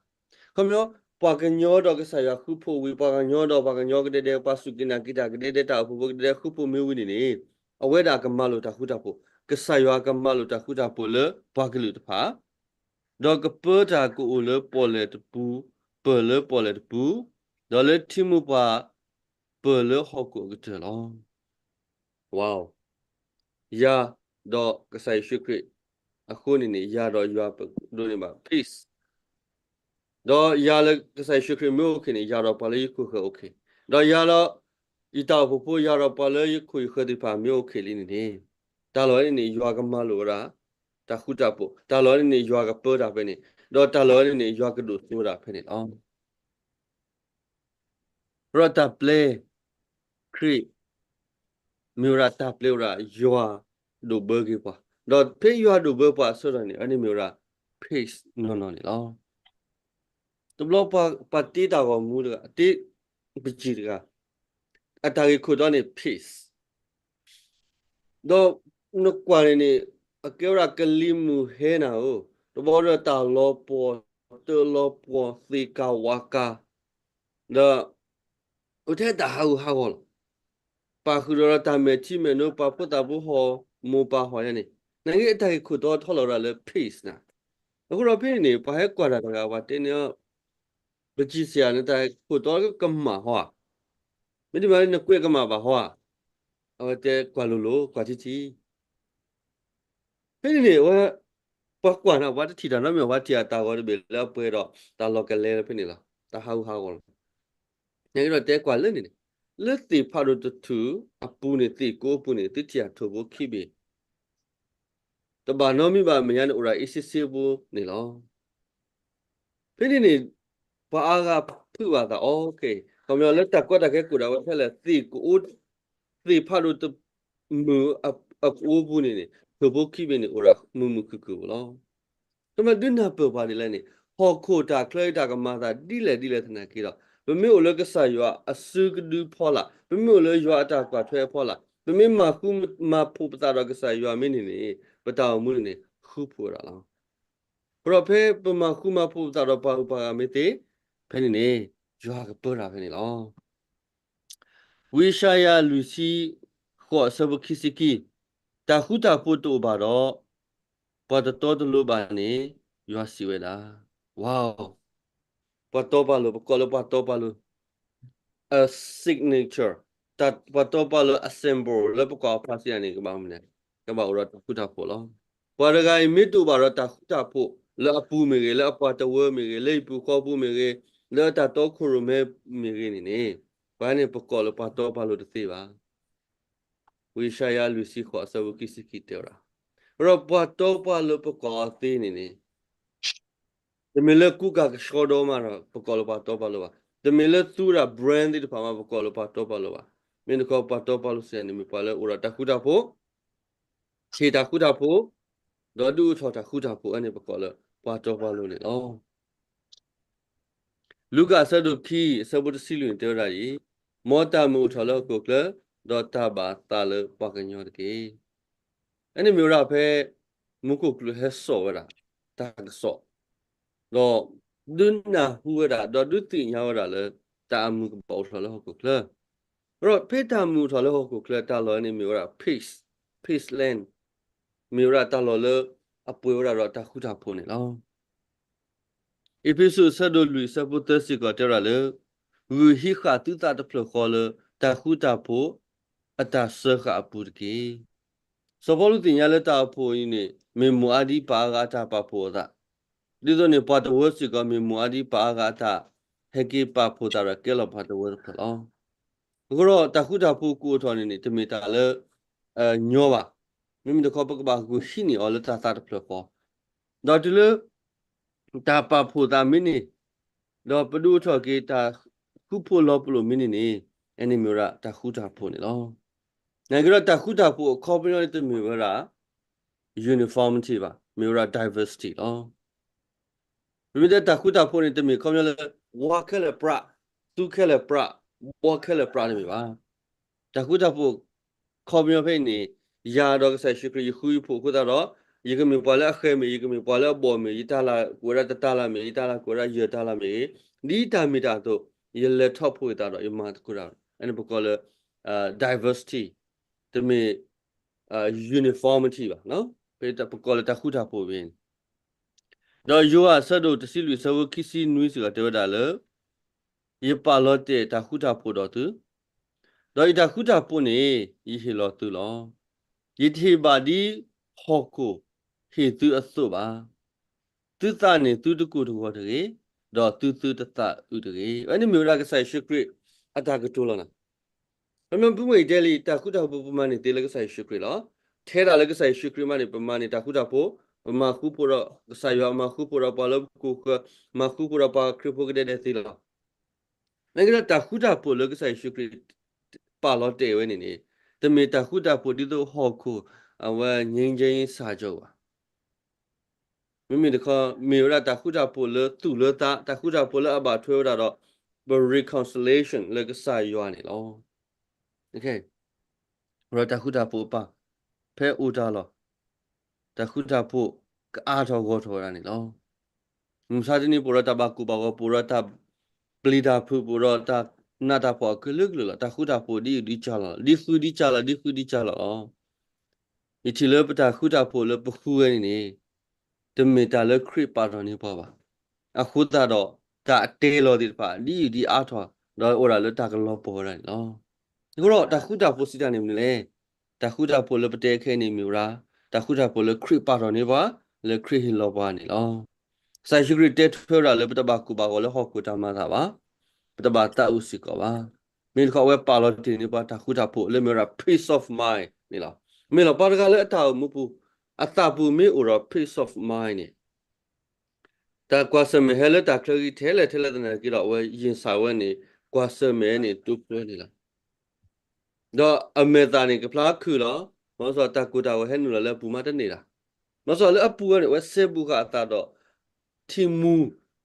ခီပညီ ပှၤကညီဒီးကစၢ်ယွၤဃူဖိးဝံၤ ပှၤကညီဒီးပှၤကညီကဒဲဒဲ ပှၤစူၢ်က့ၤနာ်က့ၤတၢ်ကဒဲဒဲ တၢ်အိၣ်ဖှိၣ်ဖိကဒဲဒဲဃူဖိးမ့ၢ်ဝံၤန့ၣ်န့ၣ်, အဝဲဒၣ်ကမၤလိာ်တၢ်ဃူတၢ်ဖိး, ကစၢ်ယွၤကမၤလိာ်တၢ်ဃူတၢ်ဖိးလၢပှၤကလုာ်တဖၣ် ဒီးကပၢတၢ်ကအိၣ်လၢပီၣ်လဲၣ်တပူၤ, ပၢၢ်လၢပီၣ်လဲၣ်တပူၤ, ဒီးလၢထံမိၢ်ပှၢ် ပၢၢ်လၢဟီၣ်ခိၣ်အကတၢၢ်လီၤ. ယၤဒီးကစၢ်ယ့ၣ်ၡူးခရံာ်အဃိန့ၣ်န့ၣ် ယၤဒီးယွၤပဒိးန့ၢ်ဘၣ် peace, ဒီးယၤလၢကစၢ်ယ့ၣ်ၡူးခရံာ်မ့ၢ်အိၣ်ခ့န့ၣ် ယၤဒီးပှၤလၢယခိၣ်ဃၢၤအိၣ်ခ့, ဒီးယၤဒီး ယတၢ်အိၣ်ဖှိၣ်ဖိ ယၤဒီးပှၤလၢယခိၣ်ယဃၢၤသ့ၣ်တဖၣ်မ့ၢ်အိၣ်ခ့လံန့ၣ်န့ၣ်, တၢ်လီၢ်ဝဲန့ၣ်န့ၣ် ယွၤကမၤလိာ်ဝဲဒၣ် တၢ်ဃူတၢ်ဖိး, တၢ်လီၢ်ဝဲန့ၣ်န့ၣ် ယွၤကပၢတၢ်ဖဲန့ၣ်, ဒီးတၢ်လီၢ်ဝဲန့ၣ်န့ၣ် ယွၤကဒိၣ်စိဝဲဒၣ်ဖဲန့ၣ်လီၤ. ဒီးတၢ်ပျဲခရံာ် မ့ၢ်ဝဲဒၣ်တၢ်ပျဲဝဲဒၣ်ယွၤဒိၣ်ဘၢက့ၤပှၤ, ဒီးဖဲယွၤဒိၣ်ဘၢပှၤအဆၢကတီၢ်န့ၣ် အဝဲန့ၣ်မ့ၢ်ဝဲဒၣ် peace နီၢ်နီၢ်န့ၣ်လီၤ. တဘျီပှၤတ့တၢ်ဂီၤမူတဂၤ တ့ပစံၣ်တဂၤ အတၢ်ဂ့ၢ်ခိၣ်တီန့ၣ် peace ဒီးနကွၢ်န့ၣ်န့ၣ် အကဲဝဲဒၣ်ကလံၤမုၢ်ဟဲနၤဧၢ, တဘျီဒီးတၢ်လီၤပှီၢ်တၢ်လီၤပှီၢ် သ့ၣ်ကၢ်ဝးကၢ်, ဒီး အိၣ်ထဲတၢ်ဟးဂူာ်ဟးဂီၤလီၤ. ပာ်ဃုာ်ဒီးတၢ်မဲာ်ထံမဲာ်နိ ပာ်ဖှိသးဖိဟီၣ် မိၢ်ပၢ်ဟီၣ်ယါန့ၣ်, နာ်က့အတၢ်ဂ့ၢ်ခိၣ်တီထီၣ်လီၤဝဲဒၣ်လၢ peace နၤ. အဃိဒီးဖဲန့ၣ်န့ၣ် ပှၤဟဲကွၢ်တၢ်တဂၤ ပှၤတဲန့ၢ်အီၤ ပစံးစ့ၢ်ဧါ နတၢ်ဂ့ၢ်ခိၣ်တီကမၣ်ဟီဧါ, မ့တမ့ၢ်နကွဲးကမၣ်ဘၣ်ဟီဧါ. အဝဲတဲကွၢ်လိၤလိၤ ကွၢ်ထံထံ ဖဲန့ၣ်န့ၣ် အဝဲ ပှၤကွၢ်နၤ ပှၤတထံၣ်တၢ်နီတမံၤ ပှၤထံၣ်အတၢ်ဂီၤတဘ့ၣ်လၢအပှဲၤဒီး တၢ်လီၤကလဲလၢဖဲန့ၣ်လီၤ. တၢ်ဟးဂူာ်ဟးဂီၤလီၤ. နာ်က့ဒီးတဲကွၢ်လၢန့ၣ်န့ၣ် လၢသ့ၣ်ဖးဒိၣ်တထူၣ်အပူၤန့ၣ် သ့ၣ်ကိးပူၤန့ၣ် သုထံၣ်အထိၣ်ဖိခံဘ့ၣ် တဘၣ်နီတမံၤဘၣ် မဲာ်ညါန့ၣ်အိၣ်ဒၣ်အ့ၣ်စ့စ့ဖိန့ၣ်လီၤ. ဖဲန့ၣ်န့ၣ် ပှၤအါဂၤဖုးဘၣ်သးအီၤခဲအံၤ ခီပညီလၢတၢ်ကီတၢ်ခဲကိးဒၣ်ဝဲဖဲလဲၣ် သ့ၣ်ကအိ သ့ၣ်ဖးဒိၣ်တမုာ်အကအိပူၤန့ၣ်န့ၣ် ထိၣ်ဖိခံဘ့ၣ်န့ၣ် အိၣ်ဒၣ်မုာ်မုာ်ခုၣ်ခုၣ်ဖိလီၤ. တမ့ၢ်ဒုးနၢ်ပၢၢ်ပှၤဒ်လဲၣ်န့ၣ် ဟီၣ်ခိၣ်တၢ်ချၢအံၤတၢ်ကမၤသးဒ်လဲၣ်ဒ်လဲၣ်သနာ်က့ဒီး ပမ့ၢ်အိၣ်လၢကစၢ်ယွၤအစုကဒုဖီလာ် ပမ့ၢ်အိၣ်လၢယွၤအတၢ်ကွၢ်ထွဲအဖီလာ် ပမ့ၢ်မၤဃူမၤဖိးပသးဒီးကစၢ်ယွၤမ့ၢ်န့ၣ်န့ၣ် ပတၢ်အိၣ်မူန့ၣ်န့ၣ် ဃူဖိးဝဲဒၣ်လီၤ. အဃိဒီးဖဲပမၤဃူမၤဖိးပသးဒီးပှၤဂုၤပှၤဂၤမ့ၢ်သ့ ဖဲန့ၣ်န့ၣ် ယွၤကပၢတၢ်ဖဲန့ၣ်လီၤ. ဝံယၡါယၤလွံၢ်ဆံဃိးအဆၢဖိခံဆံခံ, တၢ်ဃူတၢ်ဖိးတအိၣ်ဘၣ်ဒီး ပှၤတတီတလိၤဘၣ်န့ၣ် ယွၤစံးဝဲဒၣ်. ဝါ, ပှၤတီပှၤလိၤ ပကိးလၢပှၤတီပှၤလိၤ အ signature ပှၤတီပှၤလိၤအ symbol လၢပကွၢ်အဖးစံးန့ၣ် ကဘၣ်မနုၤလဲၣ်, ကဘၣ်အိၣ်ဒီးတၢ်ဃူတၢ်ဖိးလီၤ. ပှၤတဂၤအံၤမ့ၢ်တအိၣ်ဘၣ်ဒီးတၢ်ဃူတၢ်ဖိး လၢအပူၤမ့ၢ်ဂ့ၤ, လၢအပှၤတဝၢမ့ၢ်ဂ့ၤ, လၢဟံၣ်ပူၤဃီပူၤမ့ၢ်ဂ့ၤ, လၢအတၢ်တီခိၣ်ရိၣ်မဲမ့ၢ်ဂ့ၤန့ၣ်န့ၣ်, ပှၤန့ၣ်ပကိးလၢပှၤတီပှၤလိၤတသ့ဘၣ်. ဝံယၡါယၤလွံၢ်ဆံဃိးအဆၢဖိခံဆံခံတဲဝဲဒၣ်, ဒီးပှၤတီပှၤလိၤပကိးအီၤသ့န့ၣ်န့ၣ် တမ့ၢ်လၢကူကၤကဆှီဒီမးဒီး ပကိးလၢပှၤတီပှၤလိၤဘၣ်. တမ့ၢ်လၢသူဝဲဒၣ် brand သ့ၣ်တဖၣ်မး ပကိးလၢပှၤတီပှၤလိၤဘၣ်. မ့ၢ်တခီပှၤတီပှၤလိၤစ့ၢ်န့ၣ် မ့ၢ်ပှၤလၢအိၣ်ဒီးတၢ်ဃူတၢ်ဖိး, ဟ့ၣ်တၢ်ဃူတၢ်ဖိး, ဒီးဒုးအိၣ်ထီၣ်တၢ်ဃူတၢ်ဖိး အန့ၣ်ပကိးလၢပှၤတီပှၤလိၤန့ၣ်လီၤ. လူၤကၣ်အဆၢဒိၣ်ခံ အဆၢဖိတဆံလွံၢ်န့ၣ်တဲဝဲဒၣ်အံၤ, မ်တၢ်မုာ်အိၣ်ထီၣ်လၢဟီၣ်ခိၣ်ချၢ, ဒီးတၢ်ဘၣ်သးလၢပှၤကညီတက့ၢ်. အန့ၣ်မ့ၢ်ဝဲဒၣ်ဖဲ မူခိၣ်ကလူးဟဲစိာ်ဝဲဒၣ် တၢ်ကစီၣ်, ဒီးဒုးနၢ်ဟူဝဲဒၣ် ဒီးဒုးသ့ၣ်ညါဝဲဒၣ်လၢ တၢ်အမုာ်ကဘၣ်အိၣ်ထီၣ်လၢဟီၣ်ခိၣ်ချၢ, ဒီးဖဲတၢ်မုာ်အိၣ်ထီၣ်လၢဟီၣ်ခိၣ်ချၢ တၢ်လီၢ်န့ၣ်မ့ၢ်ဝဲဒၣ် peace, peace land, မ့ၢ်ဝဲဒၣ်တၢ်လီၢ်လၢအပှဲၤဝဲဒၣ်ဒီးတၢ်ဃူတၢ်ဖိးန့ၣ်လီၤ. အ့းဖ့းစူးအဆၢဒိၣ်လွံၢ်အဆၢဖိသၢစ့ၢ်ကီးတဲဝဲဒၣ်လၢ, ဂုာ်ဟံးဃာ်သုသးတဖျၢၣ်ဃီလၢ တၢ်ဃူတၢ်ဖိးအတၢ်စၢဃာ်အပူၤတက့ၢ်. စီၤပီလူးသ့ၣ်ညါလၢတၢ်အိၣ်ဖှိၣ်အံၤန့ၣ် မ့ၢ်မိၢ်အါဒံပၢ်အါဂၤအတၢ်ပာ်ဖှိၣ်အသး, ဒ်သိးန့ၣ် ပှၤတဝၢစ့ၢ်ကီး မ့ၢ်မိၢ်အါဒံပၢ်အါဂၤအတၢ်ဟဲက့ၤပာ်ဖှိၣ်သးဒီးကဲလီၤပှၤတဝၢတဖျၢၣ်လီၤ. အဃိဒီး တၢ်ဃူတၢ်ဖိးကအိၣ်ထီၣ်န့ၣ်န့ၣ် တမ့ၢ်တၢ်လၢ ညီဘၣ်. မ့မ့ၢ်တခီ ပကဘၣ်ဂုာ်ဟံးန့ၢ်အီၤလၢတၢ်သးတဖျၢၣ်ဃီ, ဒီးတုၤလၢ တၢ်ပာ်ဖှိၣ်သးမ့ၢ်န့ၢ် ဒီးပဒုးအိၣ်ထီၣ်က့ၤတၢ်ဃူဖိးလီၤပလိာ်မံၤန့ၣ်န့ၣ် အန့ၣ်မ့ၢ်ဝဲဒၣ်တၢ်ဃူတၢ်ဖိးန့ၣ်လီၤ. နာ်က့ဒီးတၢ်ဃူတၢ်ဖိးအခီပညီန့ၣ်တမ့ၢ်ဝဲဒၣ် uniformity ဘၣ်, မ့ၢ်ဝဲဒၣ် diversity လီၤ. ပမ့ၢ်တဲတၢ်ဃူတၢ်ဖိးန့ၣ် တမ့ၢ်ခီပညီလၢ ဝါခဲလၢာ်ပြး, သူခဲလၢာ်ပြး, ဘီခဲလၢာ်ပြးတမ့ၢ်ဘၣ်. တၢ်ဃူတၢ်ဖိး ခီပညီဖဲအံၤန့ၣ် ယၤဒီးကစၢ်ယ့ၣ်ၡူးခရံာ် ယဃူယဖိးအဃိသတးဒီး ယကမ့ၢ်ပှၤလၢအဃဲၤမ့ၢ်ဂ့ၤ, ယကမ့ၢ်ပှၤလၢအဘီၣ်မ့ၢ်ဂ့ၤ, ယတၢ်လၤကအိၣ်ဝဲဒၣ်တတၢ်လၤမ့ၢ်ဂ့ၤ, ယတၢ်လၤကအိၣ်ဝဲဒၣ်ယဲၢ်တၢ်လၤမ့ၢ်ဂ့ၤ, ဒ်တၢ်မ့ၢ်တၢ်အသိး ယလဲၤထီၣ်ဖိးယသးဒီးယမၤသကိးတၢ်, အန့ၣ်ပကိးလၢ diversity, တမ့ၢ် uniformity ဘၣ်, ဖဲပကိးလၢတၢ်ဃူတၢ်ဖိးဖဲန့ၣ် ဒီးယိၤဟၣ်အဆၢဒိၣ်တဆံလွံၢ်အဆၢဖိခံဆံနွံစ့ၢ်ကီးတဲဝဲဒၣ်လၢ ယပာ်လီၤတဲာ်တၢ်ဃူတၢ်ဖိးဒီးသု, ဒီးယတၢ်ဃူတၢ်ဖိးန့ၣ် ယဟ့ၣ်လီၤသုလီၤ. ယတဟ့ၣ်ဘၣ်ဒ်ဟီၣ်ခိၣ်ဟ့ၣ်သုအသိးဘၣ်. သုသးန့ၣ်သုတကိၢ်တဂီၤတဂ့ၤ, ဒီးသုသုတသးအုးတဂ့ၤ. အန့ၣ်မ့ၢ်ဝဲဒၣ်ကစၢ်ယ့ၣ်ၡူးခရံာ်အတၢ်ကတိၤလီၤနီၤ. ပမ့ၢ်ပမ့ၢ်အံၤတဲလံ တၢ်ဃူတၢ်ဖိးပမၤန့ၢ်သ့လၢကစၢ်ယ့ၣ်ၡူးခရံာ်လီၤ. ထဲဒၣ်လၢကစၢ်ယ့ၣ်ၡူးခရံာ်မးန့ၣ် ပမၤန့ၢ်တၢ်ဃူတၢ်ဖိး, ပမၤဃူဖိးဒီးကစၢ်ယွၤ, မၤဃူဖိးဒီးပှၤလၢပကိးဃၢၤ, မၤဃူဖိးဒီးပှၤခရံာ်ဖိကဒဲကဒဲသ့လီၤ. နာ်က့ဒီးတၢ်ဃူတၢ်ဖိးလၢကစၢ်ယ့ၣ်ၡူးခရံာ် ပာ်လီၤတဲာ်ဝဲန့ၣ်န့ၣ် တမ့ၢ်တၢ်ဃူတၢ်ဖိးဒ်သိးဟီၣ်ခိၣ်အဝဲ ငြိမ်းချမ်းရေးစာချုပ် ဘၣ်. မ့မ့ၢ်တခီ မ့ၢ်ဝဲဒၣ်တၢ်ဃူတၢ်ဖိးလၢသူၣ်လၢသး, တၢ်ဃူတၢ်ဖိးလၢအဘၣ်ထွဲဝဲဒၣ်ဒီး ပ reconciliation လၢကစၢ်ယွၤန့ၣ်လီၤ. ဒီးတၢ်ဃူတၢ်ဖိးအပၢ် ဖဲအိၣ်တၢ်လီၢ်, တၢ်ဃူတၢ်ဖိးကအါထီၣ်ဂီၢ်ထီၣ်ဝဲဒၣ်န့ၣ်လီၤ. မုၢ်မဆါတနံၤပအိၣ်ဒီးတၢ်ဘၣ်ကိၢ်ဘၣ်ဂီၤ, ပအိၣ်ဒီးတၢ်ပျံၤတၢ်ဖုး, ပအိၣ်ဒီးတၢ်နးတၢ်ဖှီၣ်အကလုာ်ကလုာ်လီၤ. တၢ်ဃူတၢ်ဖိးဒ်အံၤဒ်ကၢ်လီၤ, ဒ်ဃုဒ်ကၢ်လီၤ, ဒ်ဃုဒ်ကၢ်လီၤလီၤ. ယထံၣ်လၢပတၢ်ဃူတၢ်ဖိးလၢပဃုဝဲန့ၣ်န့ၣ် တမ့ၢ်တၢ်လၢခရံာ်ပာ်ထီၣ်န့ၢ်ပှၤဘၣ်. အဃိသတးဒီး တၢ်အတဲလီၤသ့ၣ်တဖၣ် ဒ်အံၤဒ်အါထီၣ် ဒီးအိၣ်ဒၣ်လၢတၢ်ကလီၤပှီၢ်ဝဲဒၣ်န့ၣ်လီၤ. အဃိဒီးတၢ်ဃူတၢ်ဖိးစံးတၢ်န့ၣ်မနုၤလဲၣ်. တၢ်ဃူတၢ်ဖိးလၢပတဲခဲအံၤန့ၣ်မ့ၢ်ဝဲဒၣ် တၢ်ဃူတၢ်ဖိးလၢခရံာ်ပာ်ထီၣ်န့ၢ်ပှၤ လၢခရံာ်ဟ့ၣ်လီၤပှၤန့ၣ်လီၤ. ကစၢ်ယ့ၣ်ၡူးခရံာ်တဲထွဲဝဲဒၣ်လၢပတဘၣ်ကိၢ်ဘၣ်ဂီၤလၢဟီၣ်ခိၣ်တၢ်မၤအသးဘၣ်, ပတဘၣ်သးအုးစ့ၢ်ကီးဘၣ်. မ့ၢ်တခီအဝဲပာ်လီၤတ့ၢ်န့ၢ်ပှၤတၢ်ဃူတၢ်ဖိးလၢမ့ၢ်ဝဲဒၣ် peace of mind န့ၣ်လီၤ. မ့ၢ်လီၤ ပှၤတဂၤလၢအတၢ်အိၣ်မူပူၤ အသးပူၤမ့ၢ်အိၣ်ဒီး peace of mind န့ၣ် တၢ်ကွၢ်ဆၢၣ်မဲာ်ဟဲလၢတၢ်ချၢဂံၢ်ထဲလဲၣ်ထဲလဲၣ်သနာ်က့ဒီး အဝဲယ့ၢ်ဆၢဝဲန့ၣ် ကွၢ်ဆၢၣ်မဲာ်န့ၣ် တိဖျိန့ၣ်လီၤ. ဒီးအမဲာ်သၣ်န့ၣ် ကဖျါခုၣ်လီၤ. မ့ၢ်စီၤတၢ်ကိၢ်တၢ်ဂီၤဟဲနုာ်လီၤလၢအပူၤမးတန့ၢ်ဒၣ်. မ့ၢ်စီၤလၢအပူၤဝဲန့ၣ် အဝဲစဲဘူးဃာ်အသးဒီး ထံမူ,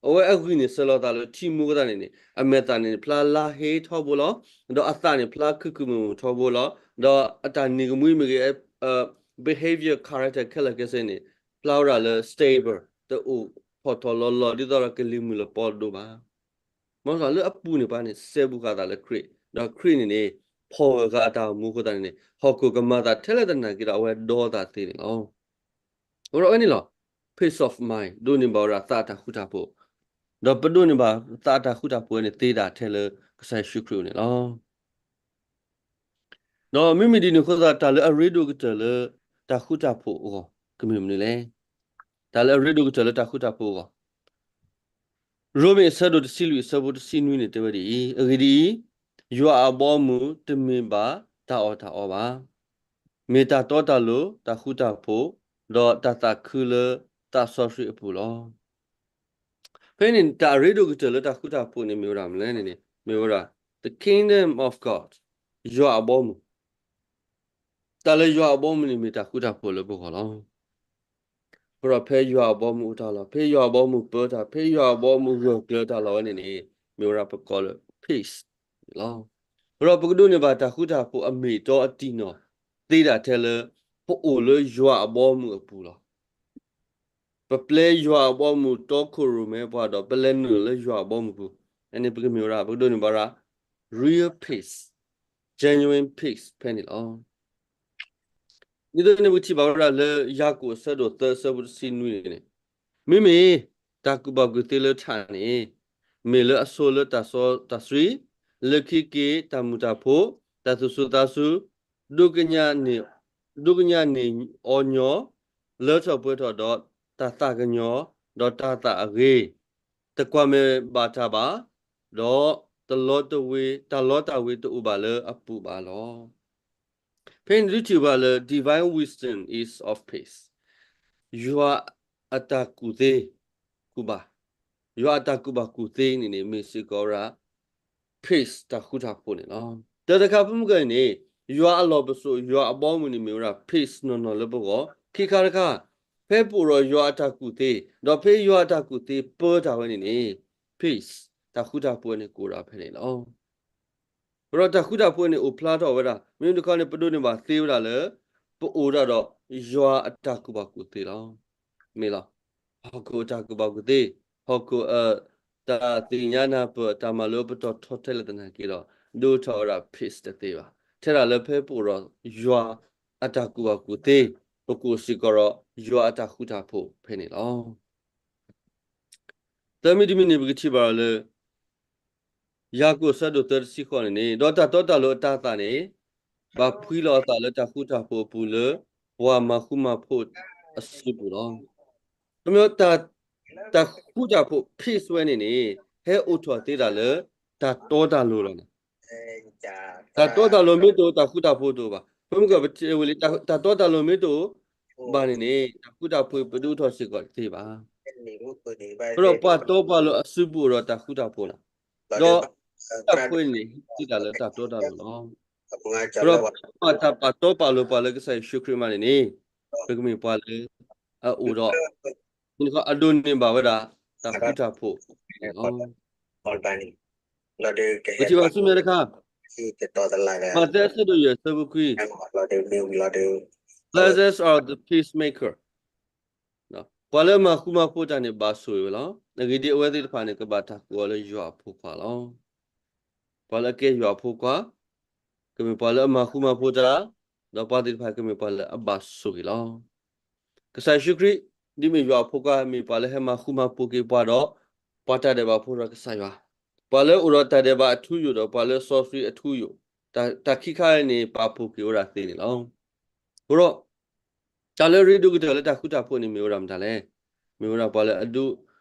အဝဲအဂံၢ်န့ၣ် စၢၤလီၤသးလၢထံမူအဃိသတးန့ၣ်န့ၣ် အမဲာ်သၣ်န့ၣ် ဖျါလါဟ့ထီဘိလီၤ. ဒီးအသးန့ၣ်ဖျါခုၣ်ခုၣ်မုာ်မုာ်ထီဘိလီၤ. ဒီးအတၢ်နံၤကမှံမ့ၢ်ဂ့ၤ အ behavior character ခဲလၢာ်ခဲဆ့န့ၣ် ဖျါဝဲဒၣ်လၢ stable တအိၣ်ဖှီၣ်ထီၣ်လီၤလီၤ ဒ်သိးဒီးကလံၤမုၢ်လပီဒိၣ်ဘၣ်. မ့ၢ်စီၤလၢအပူၤန့ၣ်ပှၤန့ၣ် စဲဘူးဃာ်သးလၢခရံာ်, ဒီးခရံာ်န့ၣ်န့ၣ် ဖီၣ်ဝဲဃာ်အတၢ်အိၣ်မူအဃိသတးန့ၣ်န့ၣ် ဟီၣ်ခိၣ်ကမၤသးထဲလဲၣ်သနာ်က့ဒီး အဝဲဒီသးသ့န့ၣ်လီၤ. အဃိဒီးဝဲန့ၣ်လီၤ peace of mind ဒိးန့ၢ်ဘၣ်ဝဲဒၣ်သးအတၢ်ဃူတၢ်ဖိး, ဒီးပဒိးန့ၢ်ဘၣ်သးအတၢ်ဃူတၢ်ဖိးဝဲန့ၣ်သ့ဒၣ်ထဲလၢကစၢ်ယ့ၣ်ၡူးခရံာ်အအိၣ်န့ၣ်လီၤ. ဒီးမ့မ့ၢ်ဒ်န့ၣ်အဃိသတး တၢ်လၢအရ့ဒိၣ်ကတၢၢ်လၢတၢ်ဃူတၢ်ဖိးအဂီၢ် ကမ့ၢ်မနုၤလဲၣ်. တၢ်လၢအရ့ဒိၣ်ကတၢၢ်လၢတၢ်ဃူတၢ်ဖိးအဂီၢ် ရိမ့ၤအဆၢဒိၣ်တဆံလွံၢ်အဆၢဖိတဆံနွံန့ၣ်တဲဝဲဒ်အံၤ, အဂ့ၢ်ဒ်အံၤ, ယွၤအဘီအမုၢ်တမ့ၢ်ဘၣ်တၢ်အီၣ်တၢ်အီဘၣ်. မ့ၢ်တၢ်တီတၢ်လိၤ, တၢ်ဃူတၢ်ဖိး, ဒီးတၢ်သးခုလၢသးစီဆှံအပူၤလီၤ. ဖဲန့ၣ် တၢ်အရ့ဒိၣ်ကတၢၢ်လၢတၢ်ဃူတၢ်ဖိးန့ၣ် မ့ၢ်ဝဲဒၣ်မနုၤလဲၣ်န့ၣ်န့ၣ် မ့ၢ်ဝဲဒၣ် the kingdom of God, ယွၤအဘီအမုၢ်. တၢ်လၢယွၤအဘီအမုၢ်န့ၣ် မ့ၢ်တၢ်ဃူတၢ်ဖိးလၢပဂီၢ်လီၤ. အဃိဒီးဖဲယွၤအဘီအမုၢ်အိၣ်တၢ်လီၢ်, ဖဲယွၤအဘီအမုၢ်ပၢတၢ်, ဖဲယွၤအဘီအမုၢ်ဂၢၢ်ကျၢၤတၢ်လီၢ်ဝဲန့ၣ်န့ၣ် မ့ၢ်ဝဲဒၣ်ပကိးလၢ peace န့ၣ်လီၤ. အဃိဒီးပကဒိးန့ၢ်ဘၣ်တၢ်ဃူတၢ်ဖိးအမ့ၢ်အတီအတံၢ်နီၢ် သ့ဒၣ်ထဲလၢ ပအိၣ်လၢယွၤအဘီအမုၢ်အပူၤလီၤ. ပပျဲယွၤအဘီအမုၢ်တီခိၣ်ရိၣ်မဲပှၤဒီး ပလဲၤနုာ်လၢယွၤအဘီအမုၢ်ပူၤ, န့ၣ်ပကမ့ၢ်ဝဲဒၣ် ပကဒိးန့ၢ်ဘၣ်ဝဲဒၣ် real peace, genuine peace ဖဲန့ၣ်လီၤ. ဒ်သိးန့ၣ် ပကထံၣ်ဘၣ်ဝဲဒၣ်လၢယၤကိာ်အဆၢဒိၣ်သၢအဆၢဖိတဆံနွံန့ၣ်န့ၣ်, မ့မ့ၢ်တၢ်ကူၣ်ဘၣ်ကူၣ်သ့လၢထးန့ၣ် မ့ၢ်လၢအဆိလၢတၢ်စီတၢ်ဆှံ, လၢခံက့ၤတၢ်မုာ်တၢ်ဖိး, တၢ်သူၣ်စူၤသးစူၤ, ဒိကညးန့ၢ်, ဒိကညးန့ၢ်အီၤညီ, လၢထီၣ်ပှဲၤထီၣ်ဒီးတၢ်သးကညီၤ, ဒီးတၢ်သးအဂ့ၤ, တကွၢ်မဲာ်ဘၣ်တၢ်ဘၣ်, ဒီးတလီတဝ့, တၢ်လီတၢ်ဝ့တအိၣ်ဘၣ်လၢအပူၤဘၣ်လီၤ. ဖဲန့ၣ်ဒုးထံၣ်ဘၣ်လၢ divine wisdom is of peace, ယွၤအတၢ်ကူၣ်သ့, ကူၣ်ဘၣ် ယွၤအတၢ်ကူၣ်ဘၣ်ကူၣ်သ့န့ၣ်န့ၣ် မ့ၢ်စ့ၢ်ကီးဝဲဒၣ် peace တၢ်ဃူတၢ်ဖိးန့ၣ်လီၤ. တၢ်တခါဖဲမုၢ်ကၢၢ်န့ၣ်န့ၣ် ယွၤအလီၢ်ပစိာ် ယွၤအဘီအမုၢ်န့ၣ်မ့ၢ်ဝဲဒၣ် peace နီၢ်နီၢ်လၢပဂီၢ်, ခံခါတခါ, ဖဲပအိၣ်ဒီးယွၤအတၢ်ကူၣ်သ့, ဒီးဖဲယွၤအတၢ်ကူၣ်သ့ပၢတၢ်ဝဲန့ၣ်န့ၣ် peace တၢ်ဃူတၢ်ဖိးန့ၣ်ကအိၣ်ဒီးဖဲန့ၣ်လီၤ. ဒီးတၢ်ဃူတၢ်ဖိးန့ၣ်အိၣ်ဖျါထီၣ်ဝဲဒၣ် မ့မ့ၢ်တခီန့ၣ် ပဒိးန့ၢ်ဘၣ်သ့ဝဲဒၣ်လၢ ပအိၣ်ဒၣ်ဒီးယွၤအတၢ်ကူၣ်ဘၣ်ကူၣ်သ့လီၤ. မ့ၢ်လီၤ. ဟီၣ်ခိၣ်အတၢ်ကူၣ်ဘၣ်ကူၣ်သ့, ဟီၣ်ခိၣ်အတၢ်သ့ၣ်ညါနၢ်ပၢၢ် တၢ်မၤလိပတီၢ်ထီထဲလဲၣ်သနာ်က့ဒီး ဒိၣ်ထီၣ်ဝဲဒၣ် peace တသ့ဘၣ်. ထဲဒၣ်လၢဖဲပအိၣ်ဒီးယွၤအတၢ်ကူၣ်ဘၣ်ကူၣ်သ့ ပကအိၣ်စ့ၢ်ကီးဒီးယွၤအတၢ်ဃူတၢ်ဖိးဖဲန့ၣ်လီၤ. သၢမံၤတမံၤန့ၣ် ပကထံၣ်ဘၣ်ဒီးလၢ ယၤကိာ်ဆၢဒိၣ်သၢတဆံဃိးန့ၣ်န့ၣ်, ဒီးတၢ်တီတၢ်လိၤအတၤသၣ်န့ၣ် ဘၣ်ဖှံလီၤအသးလၢတၢ်ဃူတၢ်ဖိးအပူၤလၢ ပှၤမၤဃူမၤဖိးအစုပူၤလီၤ. ခီပညီ တၢ်ဃူတၢ်ဖိး peace ဝဲန့ၣ်န့ၣ် ဟဲအိၣ်ထီၣ်သ့ဒၣ်လၢ တၢ်တီတၢ်လိၤလီၤန့ၣ်. တၢ်တီတၢ်လိၤမ့ၢ်တအိၣ် တၢ်ဃူတၢ်ဖိးတအိၣ်ဘၣ်. ပမ့ၢ်ကပတဲဝဲလံ တၢ်တီတၢ်လိၤမ့ၢ်တအိၣ်ဘၣ်န့ၣ်န့ၣ် တၢ်ဃူတၢ်ဖိးပဒုးအိၣ်ထီၣ်စ့ၢ်ကီးတသ့ဘၣ်. အဃိဒီးပှၤတီပှၤလိၤအစုပူၤအိၣ်ဒီးတၢ်ဃူတၢ်ဖိးလီၤ. ဒီးတၢ်ဖိးန့ၣ်ဟံးတ့ၢ်တၢ်လၢတၢ်တီတၢ်လိၤလီၤ. အဃိဒီးပှၤတၢ်ပာ်တီပာ်လိၤပှၤလၢကစၢ်ယ့ၣ်ၡူးခရံာ်မးန့ၣ်န့ၣ် ပကမ့ၢ်ပှၤလၢအအိၣ်ဒီး မ့ၢ်တခီအဒိးန့ၢ်ဘၣ်ဝဲဒၣ် တၢ်ဃူတၢ်ဖိးန့ၣ်လီၤ. ပထံၣ်ဘၣ်ဆူမဲာ်တခါ, မးသဲအဆၢဒိၣ်ယဲၢ်အဆၢဖိခွံ, Blessed are the peacemaker. ပှၤလၢအမၤဃူမၤဖိးတၢ်န့ၣ်ဘၣ်ဆိၣ်ဂ့ၤဝဲလီၤ. အဂ့ၢ်ဒ်အံၤ အဝဲသ့ၣ်တဖၣ်န့ၣ် ကဘၣ်တၢ်ကိးအီၤလၢယွၤအဖိခွါလီၤ. ပှၤလၢအကဲယွၤအဖိခွါ, ကမ့ၢ်ပှၤလၢအမၤဃူမၤဖိးတၢ်, ဒီးပှၤသ့ၣ်တဖၣ်ကမ့ၢ်ပှၤလၢအဘၣ်ဆိၣ်ဂ့ၤလီၤ. ကစၢ်ယ့ၣ်ၡူးခရံာ် ဒ်မ့ၢ်ယွၤအဖိခွါ မ့ၢ်ပှၤလၢဟဲမၤဃူမၤဖိးက့ၤပှၤဒီး ပှၤတၢ်ဒဲးဘးဖိဒီးကစၢ်ယွၤ, ပှၤလၢအိၣ်ဒီးတၢ်ဒဲးဘးအထူအယိာ်ဒီး ပှၤလၢစီဆှံအထူအယိာ်, တၢ်ခံခါအံၤန့ၣ် ပာ်ဖှိၣ်က့ၤဝဲဒၣ်သ့န့ၣ်လီၤ. အဃိဒီး တၢ်လၢအရ့ဒိၣ်ကတၢၢ်လၢတၢ်ဃူတၢ်ဖိးန့ၣ် မ့ၢ်ဝဲဒၣ်မတၤလဲၣ်. မ့ၢ်ဝဲဒၣ်ပှၤလၢအဒုး,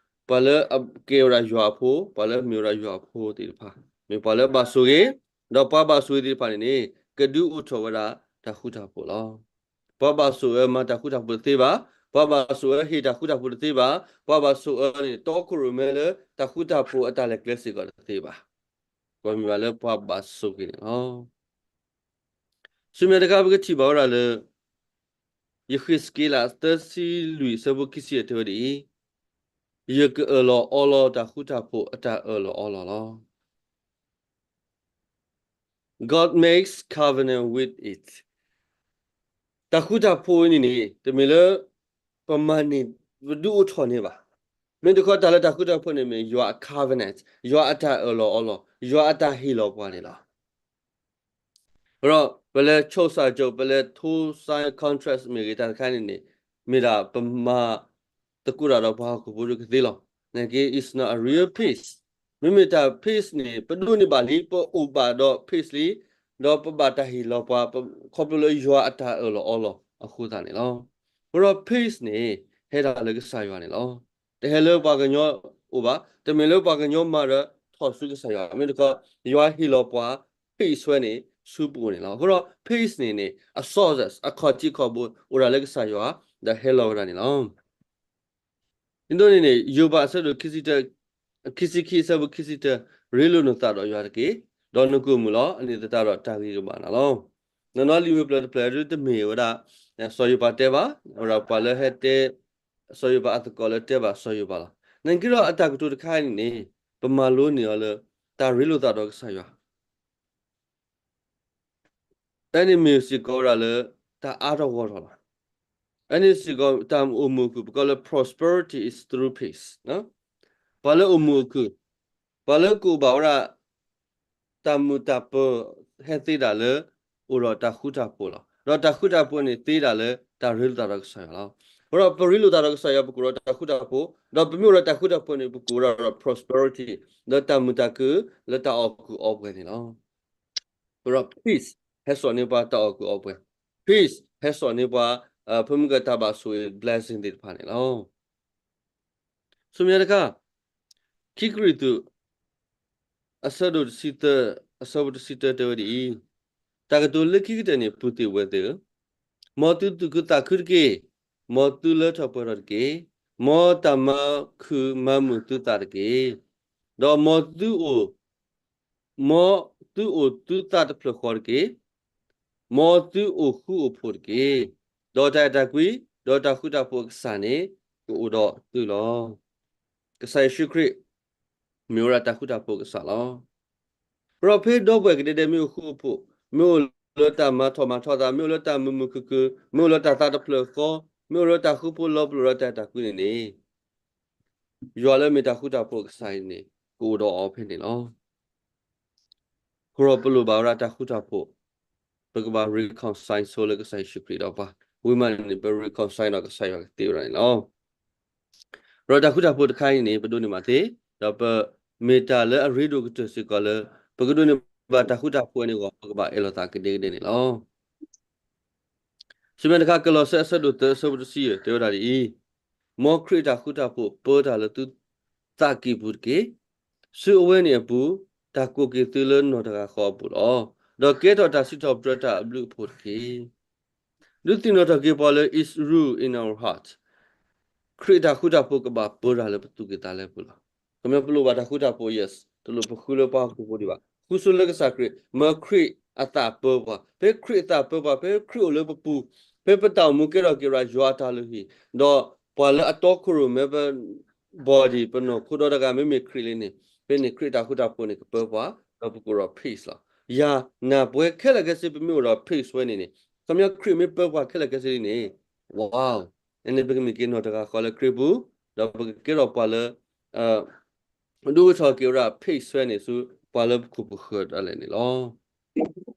ပှၤလၢအကဲဝဲဒၣ်ယွၤအဖိ, ပှၤလၢအမ့ၢ်ဝဲဒၣ်ယွၤအဖိသ့ၣ်တဖၣ်, မ့ၢ်ပှၤလၢအဘၣ်ဆိၣ်ဂ့ၤ, ဒီးပှၤဘၣ်ဆိၣ်ဂ့ၤသ့ၣ်တဖၣ်န့ၣ်န့ၣ် ကဒုးအိၣ်ထီၣ်ဝဲဒၣ်တၢ်ဃူတၢ်ဖိးလီၤ. ပှၤဘၣ်ဆိၣ်အၢမၤတၢ်ဃူတၢ်ဖိးတသ့ဘၣ်, ပှၤဘၣ်ဆိၣ်အၢဟ့ၣ်တၢ်ဃူတၢ်ဖိးတသ့ဘၣ်, ပှၤဘၣ်ဆိၣ်အၢန့ၣ် တီခိၣ်ရိၣ်မဲလၢတၢ်ဃူတၢ်ဖိးအတၢ်လဲၤကျဲစ့ၢ်ကီးတသ့ဘၣ်. ပှၤမ့ၢ်ဘၣ်လၢပှၤဘၣ်ဆိၣ်ဂ့ၤန့ၣ်လီၤ. ဆူမဲာ်တခါ ပကထံၣ်ဘၣ်ဝဲဒၣ်လၢ ယဃ့းစက့လး သၢဆံလွံၢ် အဆၢဖိခံဆံ တဲဝဲဒ်အံၤ, ယကအၢၣ်လီၤအီလီၤတၢ်ဃူတၢ်ဖိးအတၢ်အၢၣ်လီၤအီလီၤလီၤ. God makes covenant with it. တၢ်ဃူတၢ်ဖိးအံၤန့ၣ်န့ၣ် တမ့ၢ်လၢ ပမၤန့ၢ် ပဒုးအိၣ်ထီၣ်န့ၢ်ဘၣ်. မ့ၢ်တခီတၢ်လၢတၢ်ဃူတၢ်ဖိးန့ၣ်မ့ၢ် ယွၤအ covenant, ယွၤအတၢ်အၢၣ်လီၤအီလီၤ, ယွၤအတၢ်ဟ့ၣ်လီၤပှၤန့ၣ်လီၤ. ဒီးပလဲၤဆိၣ်စၢ်ကၠိ, ပလဲၤထိ sign contract မ့ၢ်ဂ့ၤ တၢ်တခါန့ၣ်န့ၣ် မ့ၢ်ဒၣ်ပမၤသကိးတၢ်ဒီးပှၤဟီၣ်ခိၣ်ဖိဒိၣ်ကသ့လီၤ. နာ်က့ it's not a real peace. မ့မ့ၢ်တၢ် peace န့ၣ် ပဒိးန့ၢ်ဘၣ်လံ, ပအိၣ်ဘၣ်ဒီး peace လံ, ဒီးပဘၣ်တၢ်ဟ့ၣ်လီၤပှၤ ခီဖျိလၢယွၤအတၢ်အၢၣ်လီၤအီလီၤအဃိသတးန့ၣ်လီၤ. အဃိဒီး peace န့ၣ် ဟဲဒၣ်လၢကစၢ်ယွၤန့ၣ်လီၤ. တဟဲလၢပှၤကညီအိၣ်ဘၣ်, တမ့ၢ်လၢပှၤကညီမၤဒီးထီၣ်ဆူကစၢ်ယွၤ, မ့ၢ်တခီ ယွၤဟ့ၣ်လီၤပှၤ peace ဝဲန့ၣ် ဆူပအိၣ်န့ၣ်လီၤ. အဃိဒီး peace န့ၣ်န့ၣ် အ sources အခီၣ်ထံးခီၣ်ဘိ အိၣ်ဒၣ်လၢကစၢ်ယွၤ ဒီးဟဲလီၤဝဲဒၣ်န့ၣ်လီၤ. ဒ်န့ၣ်န့ၣ် ယိၤဘးအဆၢဒိၣ်ခံဆံခံ အဆၢဖိခံဆံတၢ, ရ့လိာ်နသးဒီးယွၤတက့ၢ်, ဒီးနကအိၣ်မုာ်လီၤ. အန့ၣ်သတးဒီးတၢ်ဂ့ၤကဘၣ်နၤလီၤ. နီၢ်နီၢ်လံာ်ဝ့ၢ်ပျၢၤတဖျၢၣ်ဒ်တမ့ၢ်ဝဲဒၣ် စီၤယိၤဘးတဲဘၣ်, ဝဲဒၣ်ပှၤလၢဟဲတဲ စီၤယိၤဘးအသကိးလၢတဲဘၣ်စီၤယိၤဘးလီၤ. နာ်က့ဒီးအတၢ်ကတိၤတခါအံၤန့ၣ်န့ၣ် ပမၤလိန့ၢ်အီၤလၢ တၢ်ရ့လိာ်သးဒီးကစၢ်ယွၤ အန့ၣ်မ့ၢ်စ့ၢ်ကီးဝဲဒၣ်လၢ တၢ်အါထီၣ်ဂီၢ်ထီၣ်လီၤ. အန့ၣ်စ့ၢ်ကီးတၢ်အိၣ်မုာ်အကုၢ် ပကိးလၢ prosperity is through peace. ပှၤလၢအိၣ်မုာ်အကုၢ်, ပှၤလၢကအိၣ်ဘၣ်ဝဲဒၣ် တၢ်မုာ်တၢ်ပၢၤ ဟဲသ့ဒၣ်လၢ အိၣ်ဒီးတၢ်ဃူတၢ်ဖိးလီၤ. ဒီးတၢ်ဃူတၢ်ဖိးန့ၣ်သ့ဒၣ်လၢ တၢ်ရ့လိာ်သးဒီးကစၢ်ယွၤလီၤ. အဃိဒီးပရ့လိာ်သးဒီးကစၢ်ယွၤ ပကအိၣ်ဒီးတၢ်ဃူတၢ်ဖိး, ဒီးပမ့ၢ်အိၣ်ဒီးတၢ်ဃူတၢ်ဖိးန့ၣ် ပကအိၣ်ဒီး prosperity လၢတၢ်မုာ်တၢ်ခုၣ် လၢတၢ်အီၣ်ကုၢ်အီပှဲၤန့ၣ်လီၤ. အဃိဒီး peace ဟဲစိာ်န့ၢ်ပှၤတၢ်အီၣ်ကုၢ်အီပှဲၤ, peace ဟဲစိာ်န့ၢ်ပှၤ ဖဲမုၢ်ကတၢၢ်ဘၣ်ဆိၣ်ဂ့ၤ blessing သ့ၣ်တဖၣ်န့ၣ်လီၤ. ဆူမဲာ်ညါတခါ, ခံကရံၣ်သူး အဆၢဒိၣ်တဆံသၢ အဆၢဖိတဆံတၢတဲဝဲဒ်အံၤ, တၢ်ကတိၤလၢခံကတၢၢ်န့ၣ် ပုၢ်သ့ၣ်ဝဲၢ်သ့ၣ်ဧၢ, မ်သုသူၣ်ခုသးခုတက့ၢ်. မ်သုလၢထီၣ်ပှဲၤထီၣ်တက့ၢ်. မ်တၢ်မၤခုၣ်မၤမုာ်သုသးတက့ၢ်. ဒီးမ်သုအိၣ်, မ်သုအိၣ်သုသးတဖျၢၣ်ဃီတက့ၢ်. မ်သုအိၣ်ဃူအိၣ်ဖိးတက့ၢ်. ဒီးတၢ်အဲၣ်တၢ်ကွံ, ဒီးတၢ်ဃူတၢ်ဖိးအကစၢ်န့ၣ် ကအိၣ်ဒီးသုလီၤ. ကစၢ်ယ့ၣ်ၡူးခရံာ် မ့ၢ်ဝဲဒၣ်တၢ်ဃူတၢ်ဖိးကစၢ်လီၤ. ဒီးဖဲဒီပုၢ်ဝဲၢ်ကဒဲဒဲမ့ၢ်အိၣ်ဃူအိၣ်ဖိး, မ့ၢ်အိၣ်လၢတၢ်မၤထီၣ်မၤထီသး, မ့ၢ်အိၣ်လၢတၢ်မုာ်မုာ်ခုၣ်ခုၣ်, မ့ၢ်အိၣ်လၢတၢ်သးတဖျၢၣ်ဃီ, မ့ၢ်အိၣ်လၢတၢ်ဃူဖိလီၤပလိာ်ဒီးတၢ်အဲၣ်တၢ်ကွံန့ၣ်န့ၣ်, ယွၤလၢမ့ၢ်တၢ်ဃူတၢ်ဖိးအကစၢ်အံၤန့ၣ် ကအိၣ်ဒီးအီၤဖဲန့ၣ်လီၤ. အဃိဒီးပလိၣ်ဘၣ်ဝဲဒၣ်တၢ်ဃူတၢ်ဖိး, ပကဘၣ် reconcile ဆိလၢကစၢ်ယ့ၣ်ၡူးခရံာ်ဒီးပှၤ, ဝံၤမးန့ၣ်န့ၣ် ပ reconcile ဒီးကစၢ်ယွၤကသ့ဝဲဒၣ်န့ၣ်လီၤ. ဒီးတၢ်ဃူတၢ်ဖိးတခါအံၤန့ၣ် ပဒိးန့ၢ်ဘၣ်သ့, ဒီးပမ့ၢ်တၢ်လၢအရ့ဒိၣ်ကတၢၢ်စ့ၢ်ကီးလၢ ပကဒိးန့ၢ်ဘၣ်တၢ်ဃူတၢ်ဖိးအံၤန့ၣ်အဂီၢ် ပကဘၣ်အဲၣ်လိာ်သးကဒဲကဒဲန့ၣ်လီၤ. ဆူမဲာ်တခါ ကလီးစဲအဆၢဒိၣ်သၢအဆၢဖိတဆံယဲၢ် တဲဝဲဒၣ်ဒ်အံၤ, မ်ခရံာ်တၢ်ဃူတၢ်ဖိးပၢတၢ်လၢသုသးကံၢ်ပူၤတက့ၢ်. ဆူအဝဲန့ၣ်အပူၤ, တၢ်ကိးက့ၤသုလၢနီၢ်တဂၤဃီအပူၤလီၤ. ဒီးကဲထီၣ်တၢ်စံးထီၣ်ပတြၢၤတၢ်အဘျုးအဖှိၣ်တက့ၢ်. ဒုးသ့ၣ်နီၣ်ထီၣ်က့ၤပှၤလၢ is rule in our heart, ခရံာ်တၢ်ဃူတၢ်ဖိးကဘၣ်ပၢတၢ်လၢပသူၣ်ကံၢ်သးလဲပူၤလီၤ. ခီဖျိပလိၣ်ဘၣ်တၢ်ဃူတၢ်ဖိး yes, တလိၣ်ပဃုလၢပှၤဟီၣ်ခိၣ်ဖိဒံးဘၣ်. ဃုဆိလၢကစၢ်ခရံာ်, မ်ခရံာ်အသးပၢပှၤ, ဖဲခရံာ်အသးပၢပှၤ, ဖဲခရံာ်အိၣ်လၢပပူၤ, ဖဲပတၢ်အိၣ်မူကဲထီၣ်က့ၤဝဲဒၣ်ယွၤအတၢ်လုၢ်ဟံၣ်, ဒီးပှၤလၢအတီခိၣ်ရိၣ်မဲပ body ပနီၢ်ခိဒီတဂၤမ့မ့ၢ်ခရံာ်လံန့ၣ်, ဖဲန့ၣ်ခရံာ်တၢ်ဃူတၢ်ဖိးန့ၣ်ကပၢပှၤ, ဒီးပကအိၣ်ဒီး peace လီၤ. ယၤနၢ်ပှဲၤခဲလၢာ်ခဲဆ့ပမ့ၢ်အိၣ်ဒီး peace ဝဲန့ၣ်န့ၣ်, ခီဖျိခရံာ်မ့ၢ်ပၢပှၤခဲလၢာ်ခဲဆ့လံန့ၣ်, wow, န့ၣ်ပကမ့ၢ်က့ၤနီၢ်တဂၤဃီလၢခရံာ်ပူၤ, ဒီးပကကဲထီၣ်ပှၤလၢ ဒုးအိၣ်ထီၣ်က့ၤဝဲဒၣ် peace ဝဲန့ၣ်ဆူ ပှၤလၢပခိၣ်ပဃၢၤဒၣ်လဲာ်န့ၣ်လီၤ.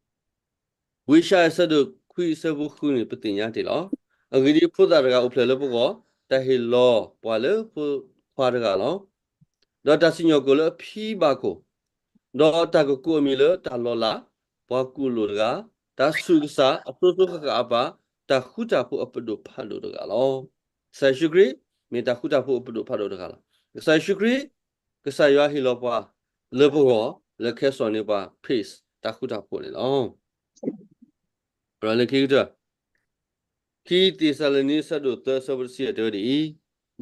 ဝံယၡါယၤအဆၢဒိၣ်ခွံအဆၢဖိဃုန့ၣ် ပသ့ၣ်ညါတ့ၢ်လီၤ. အဂ့ၢ်ဒ်အံၤ, ဖိသၣ်တဂၤအိၣ်ဖျဲၣ်လၢပဂီၢ်, တၢ်ဟ့ၣ်လီၤပှၤလၢဖိခွါတဂၤလီၤ. ဒီးတၢ်စံၣ်ညီၣ်ကွီၢ်လၢအဖံဘၣ်ခိၣ်, ဒီးတၢ်ကကိးအမံၤလၢတၢ်လီၤလး, ပှၤကူၣ်လိာ်တဂၤ, တၢ်ဆူးကစၢ်အစိၤစိၤဃၣ်ဃၣ်အပၢ်, တၢ်ဃူတၢ်ဖိးအပဒိၣ်ဖးဒိၣ်တဂၤလီၤ. ကစၢ်ယ့ၣ်ၡူးခရံာ် မ့ၢ်တၢ်ဃူတၢ်ဖိးအပဒိၣ်ဖးဒိၣ်တဂၤလီၤ. ကစၢ်ယ့ၣ်ၡူးခရံာ်, ကစၢ်ယွၤဟ့ၣ်လီၤပှၤလၢပဂီၢ်, လၢခဲစီၣ်န့ၢ်ပှၤ peace တၢ်ဃူတၢ်ဖိးန့ၣ်လီၤ. လၢခံကတၢၢ် ခံသ့းစၤလနံ အဆၢဒိၣ်သၢ အဆၢဖိတဆံယဲၢ် တဲဝဲဒ်အံ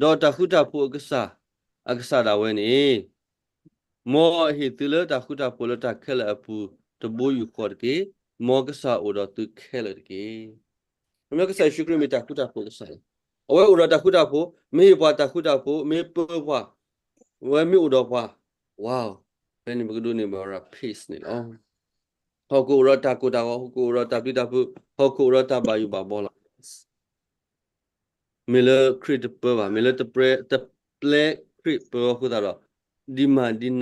ၤ, ဒီးတၢ်ဃူတၢ်ဖိးအကစၢ်, အကစၢ်ဒၣ်ဝဲန့ၣ်, မ်အဟ့ၣ်သုလၢတၢ်ဃူတၢ်ဖိးလၢတၢ်ခဲလၢာ်အပူၤ တဘိယူၢ်ဃီတက့ၢ်. မ်ကစၢ်အိၣ်ဒီးသုခဲလၢာ်တက့ၢ်. ခီဖျိကစၢ်ယ့ၣ်ၡူးခရံာ်မ့ၢ်တၢ်ဃူတၢ်ဖိးကစၢ်လီၤ. အဝဲအိၣ်ဒီးတၢ်ဃူတၢ်ဖိး, မ့ၢ်ဟ့ၣ်ပှၤတၢ်ဃူတၢ်ဖိး, မ့ၢ်ပၢပှၤ, အဝဲမ့ၢ်အိၣ်ဒီးပှၤ, wow, ဖဲန့ၣ်ပကဒိးန့ၢ်ဘၣ်ဝဲဒၣ် peace န့ၣ်လီၤ. ဟီၣ်ခိၣ်အိၣ်ဒီးတၢ်ကိၢ်တၢ်ဂီၤ, ဟီၣ်ခိၣ်အိၣ်ဒီးတၢ်ပျံၤတၢ်ဖုး, ဟီၣ်ခိၣ်အိၣ်ဒီးတၢ်ဘၣ်ယိၣ်ဘၣ်ဘီလီၤ. မ့ၢ်လၢခရံာ်တပၢဘၣ်, မ့ၢ်လၢတပျဲ, တပျဲခရံာ်ပၢအဃိသတးဒီ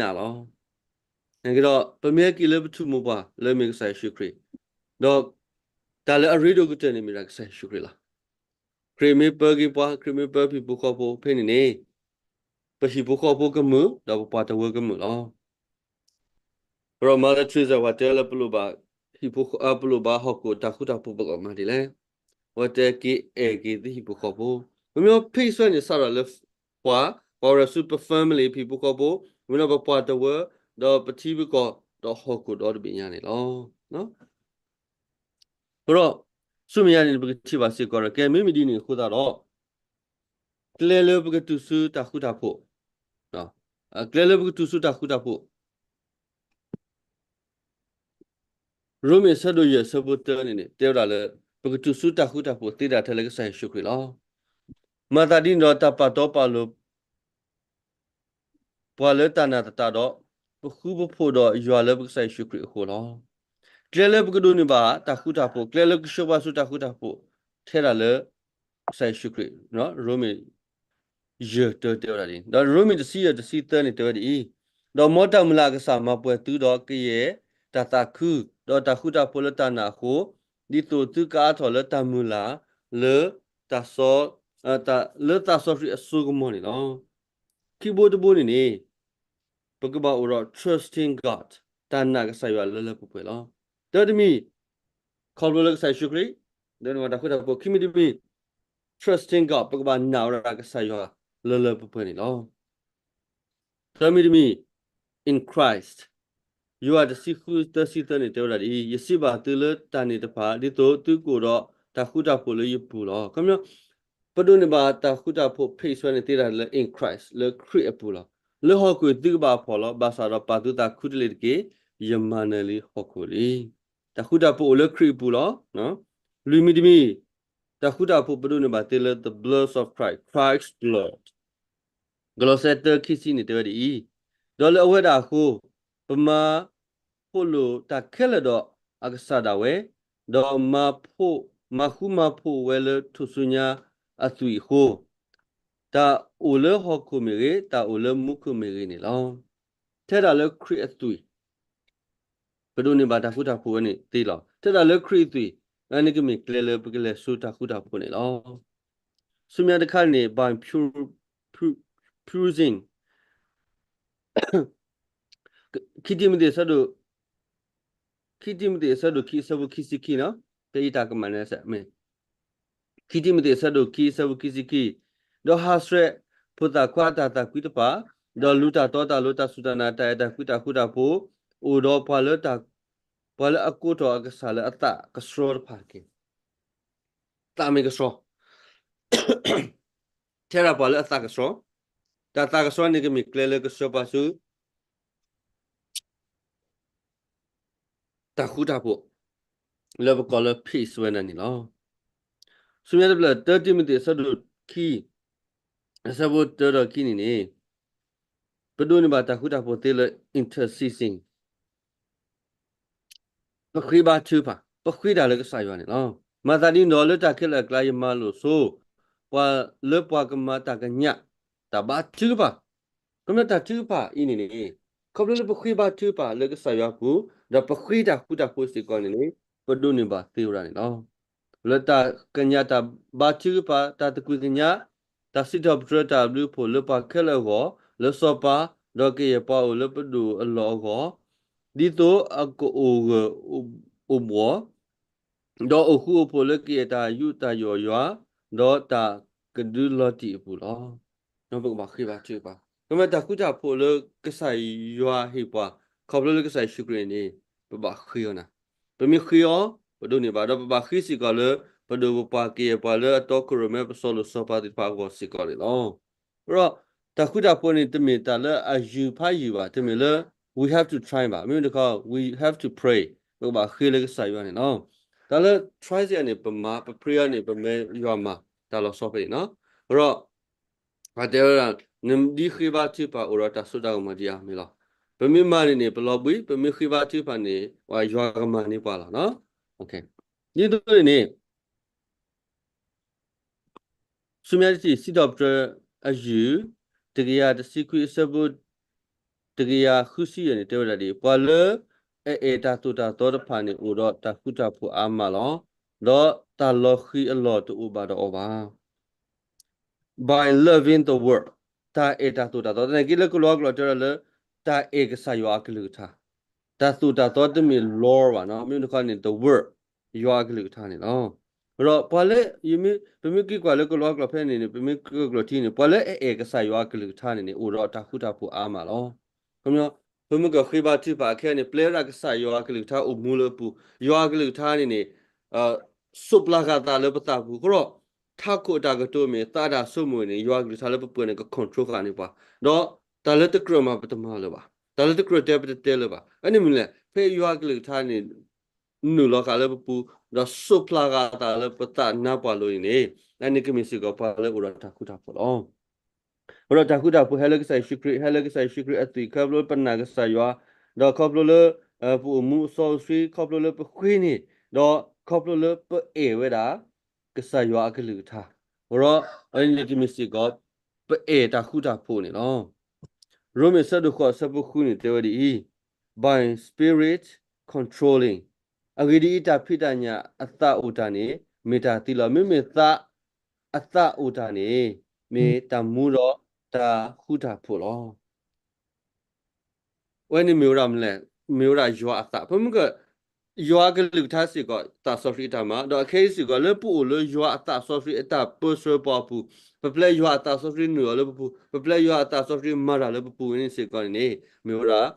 း, ဒံးမးဒံးနးလီၤ. နာ်က့ဒီး ပမ့ၢ်ဟဲက့ၤလၢပထူၣ်မိၢ်ပှၢ်လၢမ့ၢ်ကစၢ်ယ့ၣ်ၡူးခရံာ်, ဒီးတၢ်လၢအရ့ဒိၣ်ကတၢၢ်န့ၣ်မ့ၢ်ဒၣ်ကစၢ်ယ့ၣ်ၡူးခရံာ်လီၤ. ခရံာ်မ့ၢ်ပၢက့ၤပှၤ, ခရံာ်မ့ၢ်ပၢဟံၣ်ဖိဃီဖိဖဲန့ၣ်န့ၣ်, ပဟံၣ်ဖိဃီဖိကမုာ်, ဒီးပပှၤတဝၢကမုာ်လီၤ. ပရိမၤသထရံစၢ် ပှၤတဲလၢပလိၣ်ဘၣ်, ဟံၣ်ဖိ, ပလိၣ်ဘၣ်ဟီၣ်ခိၣ်တၢ်ဃူတၢ်ဖိးပကမၤဒ်လဲၣ်. ပှၤတဲက့ၤအဲၣ်က့ၤသုဟံၣ်ဖိဃီဖိ. ပမ့ၢ် peace ဝဲန့ၣ် စးထီၣ်လၢပှၤ, ပှၤအိၣ်ဒီးဆူပ family ဟံၣ်ဖိဃီဖိ, မ့ၢ်ဒီးပပှၤတဝၢ, ဒီးပထံပကီၢ်, ဒီးဟီၣ်ခိၣ်ဒီတဘ့ၣ်ညါန့ၣ်လီၤ. အဃိဒီး, ဆူမဲာ်ညါန့ၣ် ပကထံၣ်ဘၣ်စ့ၢ်ကီးဒီး ကဲမ့မ့ၢ်ဒ်န့ၣ်အဃိသတးဒီး, ကျဲလၢပကတုၤဆူတၢ်ဃူတၢ်ဖိး, ကျဲလၢပကတုၤဆူတၢ်ဃူတၢ်ဖိး, ရိမ့ၤအဆၢဒိၣ်ယဲၢ်အဆၢဖိတၢန့ၣ်န့ၣ် တဲဝဲဒၣ်လၢ ပကတုၤဆူတၢ်ဃူတၢ်ဖိးသ့ဒၣ်ထဲလၢကစၢ်ယ့ၣ်ၡူးခရံာ်လီၤ. မၤသးဒ်န့ၣ်ဒီး တၢ်ပာ်တီပာ်လိၤ ပှၤလၢတၢ်နာ်သတးဒီး, ပဃူပဖိးဒီးယွၤလၢပကစၢ်ယ့ၣ်ၡူးခရံာ်အဃိလီၤ. ကျဲလၢပကဒိးန့ၢ်ဘၣ်တၢ်ဃူတၢ်ဖိး, ကျဲလၢကဆှၢပှၤဆူတၢ်ဃူတၢ်ဖိး, ထဲဒၣ်လၢ ကစၢ်ယ့ၣ်ၡူးခရံာ်, ရိမ့ၤ ယဲၢ်တၢတဲဝဲဒၣ်ဒ်န့ၣ်, ဒီးရိမ့ၤတဆံယဲၢ်တဆံသၢန့ၣ်တဲဝဲဒ်အံၤ, ဒီးမ်တၢ်မုၢ်လၢ်အကစၢ်မၤပှဲၤသုဒီးကယဲၢ်တၢ်သးခု, ဒီးတၢ်ဃူတၢ်ဖိးလၢတၢ်နာ်အဃိ, ဒ်သိးသုကအါထီၣ်လၢတၢ်မုၢ်လၢ်လၢ လၢသးစီဆှံအစိကမီၤန့ၣ်လီၤ. ခံဘိတဘိန့ၣ်န့ၣ်, ပကဘၣ်အိၣ်ဒီး trusting God, တၢ်နာ်ကစၢ်ယွၤလၢလၢပှဲၤပှဲၤလီၤ. တၢတမံၤ, ခီဖျိလၢကစၢ်ယ့ၣ်ၡူးခရံာ်, ဒီးတၢ်ဃူတၢ်ဖိး, ခံမံၤတမံၤ, trusting God, ပကဘၣ်နာ်ဝဲဒၣ်ကစၢ်ယွၤလၢလၢပှဲၤပှဲၤန့ၣ်လီၤ. သၢမံၤတမံၤ, in Christ, ယိၤဟၣ်တဆံဃုသၢဆံသၢန့ၣ်တဲဝဲဒၣ်ဒ်အံၤ, ယစံးဘၣ်သုလၢတၢ်န့ၣ်တဖၣ် ဒ်သိးသုကအိၣ်ဒီးတၢ်ဃူတၢ်ဖိးလၢယပူၤလီၤ. ခီပညီ, ပဒိးန့ၢ်ဘၣ်တၢ်ဃူတၢ်ဖိး ဖ့းစွဲန့ၣ်သ့ဒၣ်လၢ in Christ လၢခရံာ်အပူၤလီၤ. လၢဟီၣ်ခိၣ်သုကဘၣ်ဖှီၣ်လီၤ, ဘၣ်ဆၣ်ဒီးပာ်သုသးခူတလ့ၢ်တက့ၢ်, ယမၤနၢၤလံဟီၣ်ခိၣ်လံ. တၢ်ဃူတၢ်ဖိးအိၣ်လၢခရံာ်အပူၤလီၤ. လွံၢ်မံၤတမံၤ, တၢ်ဃူတၢ်ဖိးပဒိးန့ၢ်ဘၣ်သ့လၢ the blood of Christ, Christ's blood. ကလီးစဲ တၢ ခံဆံန့ၣ် တဲဝဲဒ်အံၤ, ဒီးလၢအဝဲဒၣ်အဃိ, ပမၤ ဖိးလိာ်တၢ်ခဲလၢာ်ဒီးအကစၢ်ဒၣ်ဝဲ, ဒီးမၤဖိး, မၤဃူမၤဖိးဝဲလၢထူၣ်စုညါအသွံၣ်အဃိ, တၢ်အိၣ်လၢဟီၣ်ခိၣ်မ့ၢ်ဂ့ၤ, တၢ်အိၣ်လၢမူခိၣ်မ့ၢ်ဂ့ၤန့ၣ်လီၤ. ထဲဒၣ်လၢခရံာ်အသွံၣ်, ပဒိးန့ၢ်ဘၣ်တၢ်ဃူတၢ်ဖိးဝဲန့ၣ်သ့လီၤ. ထဲဒၣ်လၢခရံာ်အသွံၣ်, အန့ၣ်ကမ့ၢ်ကျဲလၢပကလဲၤဆူတၢ်ဃူတၢ်ဖိးန့ၣ်လီၤ. ဆူမဲာ်ညါတခါန့ၣ် by pur-, pur-, purging ခံတံၤမသ့းအဆၢဒိၣ်, ခံတံၤမသ့းအဆၢဒိၣ်ခံ အဆၢဖိခံဆံခံနီၤ, ဖဲအံၤတၢ်ကမၣ်န့ၣ်စ့ၢ်မ့ၢ်, ခံတံၤမသ့းအဆၢဒိၣ်ခံ အဆၢဖိခံဆံခံ, ဒီးဟးဆှဲးဖိသၣ်ခွါအတၢ်သးကွံတဖၣ်, ဒီးလူၤတၢ်တီတၢ်လိၤ တၢ်စူၢ်တၢ်နာ် တၢ်အဲၣ်တၢ်ကွံ တၢ်ဃူတၢ်ဖိး, အိၣ်ဒီးပှၤလၢတၢ်, ပှၤလၢအကိးထီၣ်အကစၢ်လၢအသးကဆှီတဖၣ်တက့ၢ်. သးမ့ၢ်ကဆှီ ထဲဒၣ်ပှၤလၢအသးကဆှီ, တၢ်သးကဆှီန့ၣ်ကမ့ၢ်ကျဲလၢကဆှၢပှၤဆူ တၢ်ဃူတၢ်ဖိး, လၢပကိးလၢ ဖ့းစွဲ နၤန့ၣ်လီၤ. ဆူမဲာ်ညါတဖျၢၣ် တၢ တံၤမသ့း အဆၢဒိၣ်ခံ, အဆၢဖိတၢဒီးခံန့ၣ်န့ၣ်, ပဒိးန့ၢ်ဘၣ်တၢ်ဃူတၢ်ဖိးသ့လၢ intercession ပဃ့ဘါထုကဖၣ်, ပဃ့တၢ်လၢကစၢ်ယွၤန့ၣ်လီၤ. မၤသးဒ်န့ၣ်ဒီး လၢတၢ်ခဲလၢာ်အကျါ ယမၤလိာ်ဆိ ပှၤလၢပှၤကမၤတၢ်ကညး တၢ်ဘါထုကဖၣ်, ခီဖျိတၢ်ထုကဖၣ်အံၤန့ၣ်န့ၣ်, ခီဖျိလၢပဃ့ဘါထုကဖၣ်လၢကစၢ်ယွၤအပူၤ, ဒီးပဃ့တၢ်ဃူတၢ်ဖိးစ့ၢ်ကီးန့ၣ်န့ၣ်, ပဒိးန့ၢ်ဘၣ်သ့ဝဲဒၣ်န့ၣ်လီၤ. လၢတၢ်ကညးတၢ်ဘါထုကဖၣ်, တၢ်သကွံာ်ကညး, တၢ်စံးထီၣ်ပတြၢၤတၢ်ဘျုးအဖှိၣ်လၢပှၤခဲလၢာ်အဂီၢ်, လၢစီၤပၤ, ဒီးကယဲၢ်ပှၤအိၣ်လၢပဒိၣ်အလီၢ်အဂီၢ်, ဒ်သိးအကအိၣ်ဂၢၢ်အိၣ်ဘှီၣ် ဒီးအိၣ်ဃူအိၣ်ဖိးလၢကယဲၢ်တၢ်ယူးတၢ်ယီၣ်ယွၤ, ဒီးတၢ်ကဒုလီၤတံၢ်အပူၤလီၤ. ပကဘၣ်ဃ့ဘါထုကဖၣ်, ကမ့ၢ်တၢ်ဃူတၢ်ဖိးလၢကစၢ်ယွၤဟ့ၣ်ပှၤ, ခီဖျိလၢကစၢ်ယ့ၣ်ၡူးခရံာ်န့ၣ်, ပဘၣ်ဃ့အီၤနၤ. ပမ့ၢ်ဃ့အီၤ, ပဒိးန့ၢ်ဘၣ်, ဒီးပဘၣ်ဃ့စ့ၢ်ကီးလၢ ပဒိၣ်ပပှၢ်ကယဲၢ်ပှၤလၢအတီခိၣ်ရိၣ်မဲ ပစီၤလိၣ်စီၤပၤသ့ၣ်တဖၣ်အဂီၢ်စ့ၢ်ကီးန့ၣ်လီၤ. ဒီးတၢ်ဃူတၢ်ဖိးန့ၣ် တမ့ၢ်တၢ်လၢအယုၢ်ဖးယုၢ်ဘၣ်, တမ့ၢ်လၢ we have to try ဘၣ်, မ့မ့ၢ်တခီ we have to pray, ပကဘၣ်ဃ့လၢကစၢ်ယွၤန့ၣ်လီၤ. တၢ်လၢ try စ့ၢ်န့ၣ် ပမၤ, ပ pray အီၤန့ၣ် ပမ့ၢ်ယွၤမၤတၢ်လီၤဆီဖဲန့ၣ်နီၤ. ဒီး ပတဲဝဲဒၣ် နဒ်ဃ့ဘါထုကဖၣ်အိၣ်ဒီးတၢ်စိတၢ်ကမီၤဒ်အမ့ၢ်လီၤ. ပမ့ၢ်မၤန့ၣ်န့ၣ် ပလီၤဘှံး, ပမ့ၢ်ဃ့ဘါထုကဖၣ်န့ၣ် ယွၤကမၤန့ၢ်ပှၤလီၤ. ဒ်သိးန့ၣ်န့ၣ် ဆူမဲာ်ညါတထံၣ် စံးထီၣ်ပတြၢၤအယုၢ် တကယၤတဆံခွံ အဆၢဖိ တကယၤဃုဆံယဲၢ်န့ၣ် တဲဝဲဒၣ်ဒ်အံၤ, ပှၤလၢအအဲၣ်တၢ်သိၣ်တၢ်သီတဖၣ်န့ၣ် အိၣ်ဒီးတၢ်ဃူတၢ်ဖိးအါမးလီၤ. ဒီးတၢ်လီၤဃံၤအလီၢ်တအိၣ်ဘၣ်ဒီးအီၤဘၣ်. By loving the world, တၢ်အဲၣ်တၢ်သိၣ်တၢ်သီ, သနာ်က့လၢကလံၤကျိာ်တဲဝဲဒၣ်လၢ တၢ်အဲၣ်ကစၢ်ယွၤအကလုၢ်ကထါ, တၢ်သိၣ်တၢ်သီတမ့ၢ်လီၤဘၣ်နီၤ, မ့မ့ၢ်တခီန့ၣ် the world, ယွၤအကလုၢ်ကထါန့ၣ်လီၤ. ဒီးပှၤလၢ ပမ့ၢ်က့ၤကွၢ်လၢကလံၤကျိာ်ဖဲန့ၣ်န့ၣ်, ပမ့ၢ်က့ၤကွၢ်လၢကလံၤကျိာ်ထံန့ၣ်, ပှၤလၢအအဲၣ်ကစၢ်ယွၤအကလုၢ်ကထါန့ၣ်န့ၣ် အိၣ်ဒီးတၢ်ဃူတၢ်ဖိးအါမးလီၤ. ပမ့ၢ်ကဃ့ဘါထုကဖၣ်အခဲအံၤန့ၣ် ပျဲဝဲဒၣ်ကစၢ်ယွၤအကလုၢ်ကထါအိၣ်မူလၢအပူၤ, ယွၤအကလုၢ်ကထါန့ၣ်န့ၣ် စိးပျၢ်ဃာ်သးလၢပသးပူၤအဃိဒီး ထးခိၣ်အတၢ်ကတိၤမ့ၢ် သးအတၢ်ဆိကမိၣ်န့ၣ် ယွၤအကလုၢ်ကထါလၢပပှဲၤန့ၣ် က control ဃာ်န့ၢ်ပှၤ, ဒီးတၢ်လၢတကြၢးမၤပတမၤလၢၤဘၣ်, တၢ်လၢတကြၢးတဲပတတဲလၢၤဘၣ်. အန့ၣ်မနုၤလဲၣ်, ဖဲယွၤအကလုၢ်ကထါန့ၣ် နုာ်လီၤဃာ်လၢပပူၤ, ဒီးစိးပျၢ်ဃာ်သးလၢပသးနါပှၢ်လိၤန့ၣ်န့ၣ်, အန့ၣ်ကမ့ၢ်စ့ၢ်ကီးပှၤလၢအိၣ်ဒီးတၢ်ဃူတၢ်ဖိးလီၤ. အိၣ်ဒီးတၢ်ဃူတၢ်ဖိး ဟဲလၢကစၢ်ယ့ၣ်ၡူးခရံာ်, ဟဲလၢကစၢ်ယ့ၣ်ၡူးခရံာ်အသွံၣ် ခီဖျိပနာ်ကစၢ်ယွၤ, ဒီးခီဖျိလၢ ပအိၣ်မူအစီအဆှံ, ခီဖျိလၢပဃ့န့ၢ်, ဒီးခီဖျိလၢပအဲၣ်ဝဲဒၣ် ကစၢ်ယွၤအကလုၢ်ကထါ, အိၣ်ဒီး အန့ၣ်ကမ့ၢ်စ့ၢ်ကီး ပအဲၣ်တၢ်ဃူတၢ်ဖိးန့ၣ်လီၤ. ရိမ့ၤအဆၢဒိၣ်ဃိး အဆၢဖိဃုန့ၣ် တဲဝဲဒ်အံၤ, by spirit controlling, အဂ့ၢ်ဒ်အံၤ, တၢ်ဖံးတၢ်ညၣ်အသးအိၣ်တၢ်န့ၣ် မ့ၢ်တၢ်သံလီၤ. မ့မ့ၢ်သးအသးအိၣ်တၢ်န့ၣ် မ့ၢ်တၢ်မူဒီးတၢ်ဃူတၢ်ဖိးလီၤ. အဝဲန့ၣ်မ့ၢ်ဝဲဒၣ်မနုၤလဲၣ်, မ့ၢ်ဝဲဒၣ်ယွၤအသး. ပမ့ၢ်က ယွၤအကလုၢ်ကထါစ့ၢ်ကီး သးစီဆှံအတၢ်မၤ, ဒီးအခဲအံၤစ့ၢ်ကီး လၢပအိၣ်လၢယွၤအသးစီဆှံအတၢ်ပၢဆှၢပှၤအပူၤ, ပပျဲယွၤအသးစီဆှံနုာ်လီၤလၢပပူၤ, ပပျဲယွၤအသးစီဆှံမၤတၢ်လၢပပူၤဝဲန့ၣ်စ့ၢ်ကီးန့ၣ်န့ၣ် မ့ၢ်ဝဲဒၣ်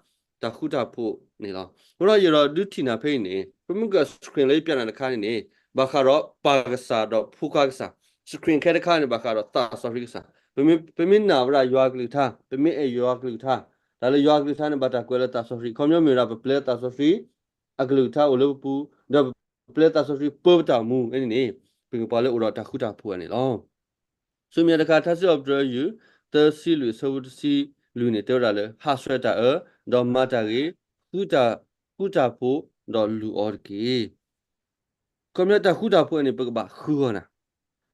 တၢ်ဃူတၢ်ဖိးန့ၣ်လီၤ. အဃိဒီးယအဲၣ်ဒိးဒုးထံၣ်နၤဖဲအံၤန့ၣ် ပမ့ၢ်က screen လၢယပျးနၤတခါန့ၣ်န့ၣ် ဘၣ်ဃးဒီးပၢ်ကစၢ်ဒီးဖိခွါကစၢ် screen ခဲတခါန့ၣ် ဘၣ်ဃးဒီးသးစီဆှံကစၢ်. ပမ့ၢ် ပမ့ၢ်နာ်ဝဲဒၣ်ယွၤအကလုၢ်ကထါ, ပမ့ၢ်အဲၣ်ယွၤအကလုၢ်ကထါ, တၢ်လၢယွၤအကလုၢ်ကထါန့ၣ် ဘၣ်တၢ်ကွဲးလၢသးစီဆှံ, ခီပညီမ့ၢ်ဝဲဒၣ်ပပျဲသးစီဆှံအကလုၢ်ကထါအိၣ်လၢပပူၤ, ဒီးပပျဲသးစီဆှံပၢပတၢ်အိၣ်မူ, အဲန့ၣ်န့ၣ် ပကပှၤလၢအိၣ်ဒီးတၢ်ဃူတၢ်ဖိးန့ၣ်လီၤ. ဆူမဲာ်ညါတခါ ထါစံးထီၣ်ပတြၢၤယုၢ် သၢဆံလွံၢ် အဆၢဖိတဆံလွံၢ်န့ၣ် တဲဝဲဒၣ်လၢ ဟးဆှဲးတၢ်အၢ ဒီးမၤတၢ်ဂ့ၤ, ဃုတၢ်, ဃူတၢ်ဖိး, ဒီးလူၤအီၤတက့ၢ်. ခီပညီတၢ်ဃူတၢ်ဖိးန့ၣ် ပကဘၣ်ဃုအီၤနၤ,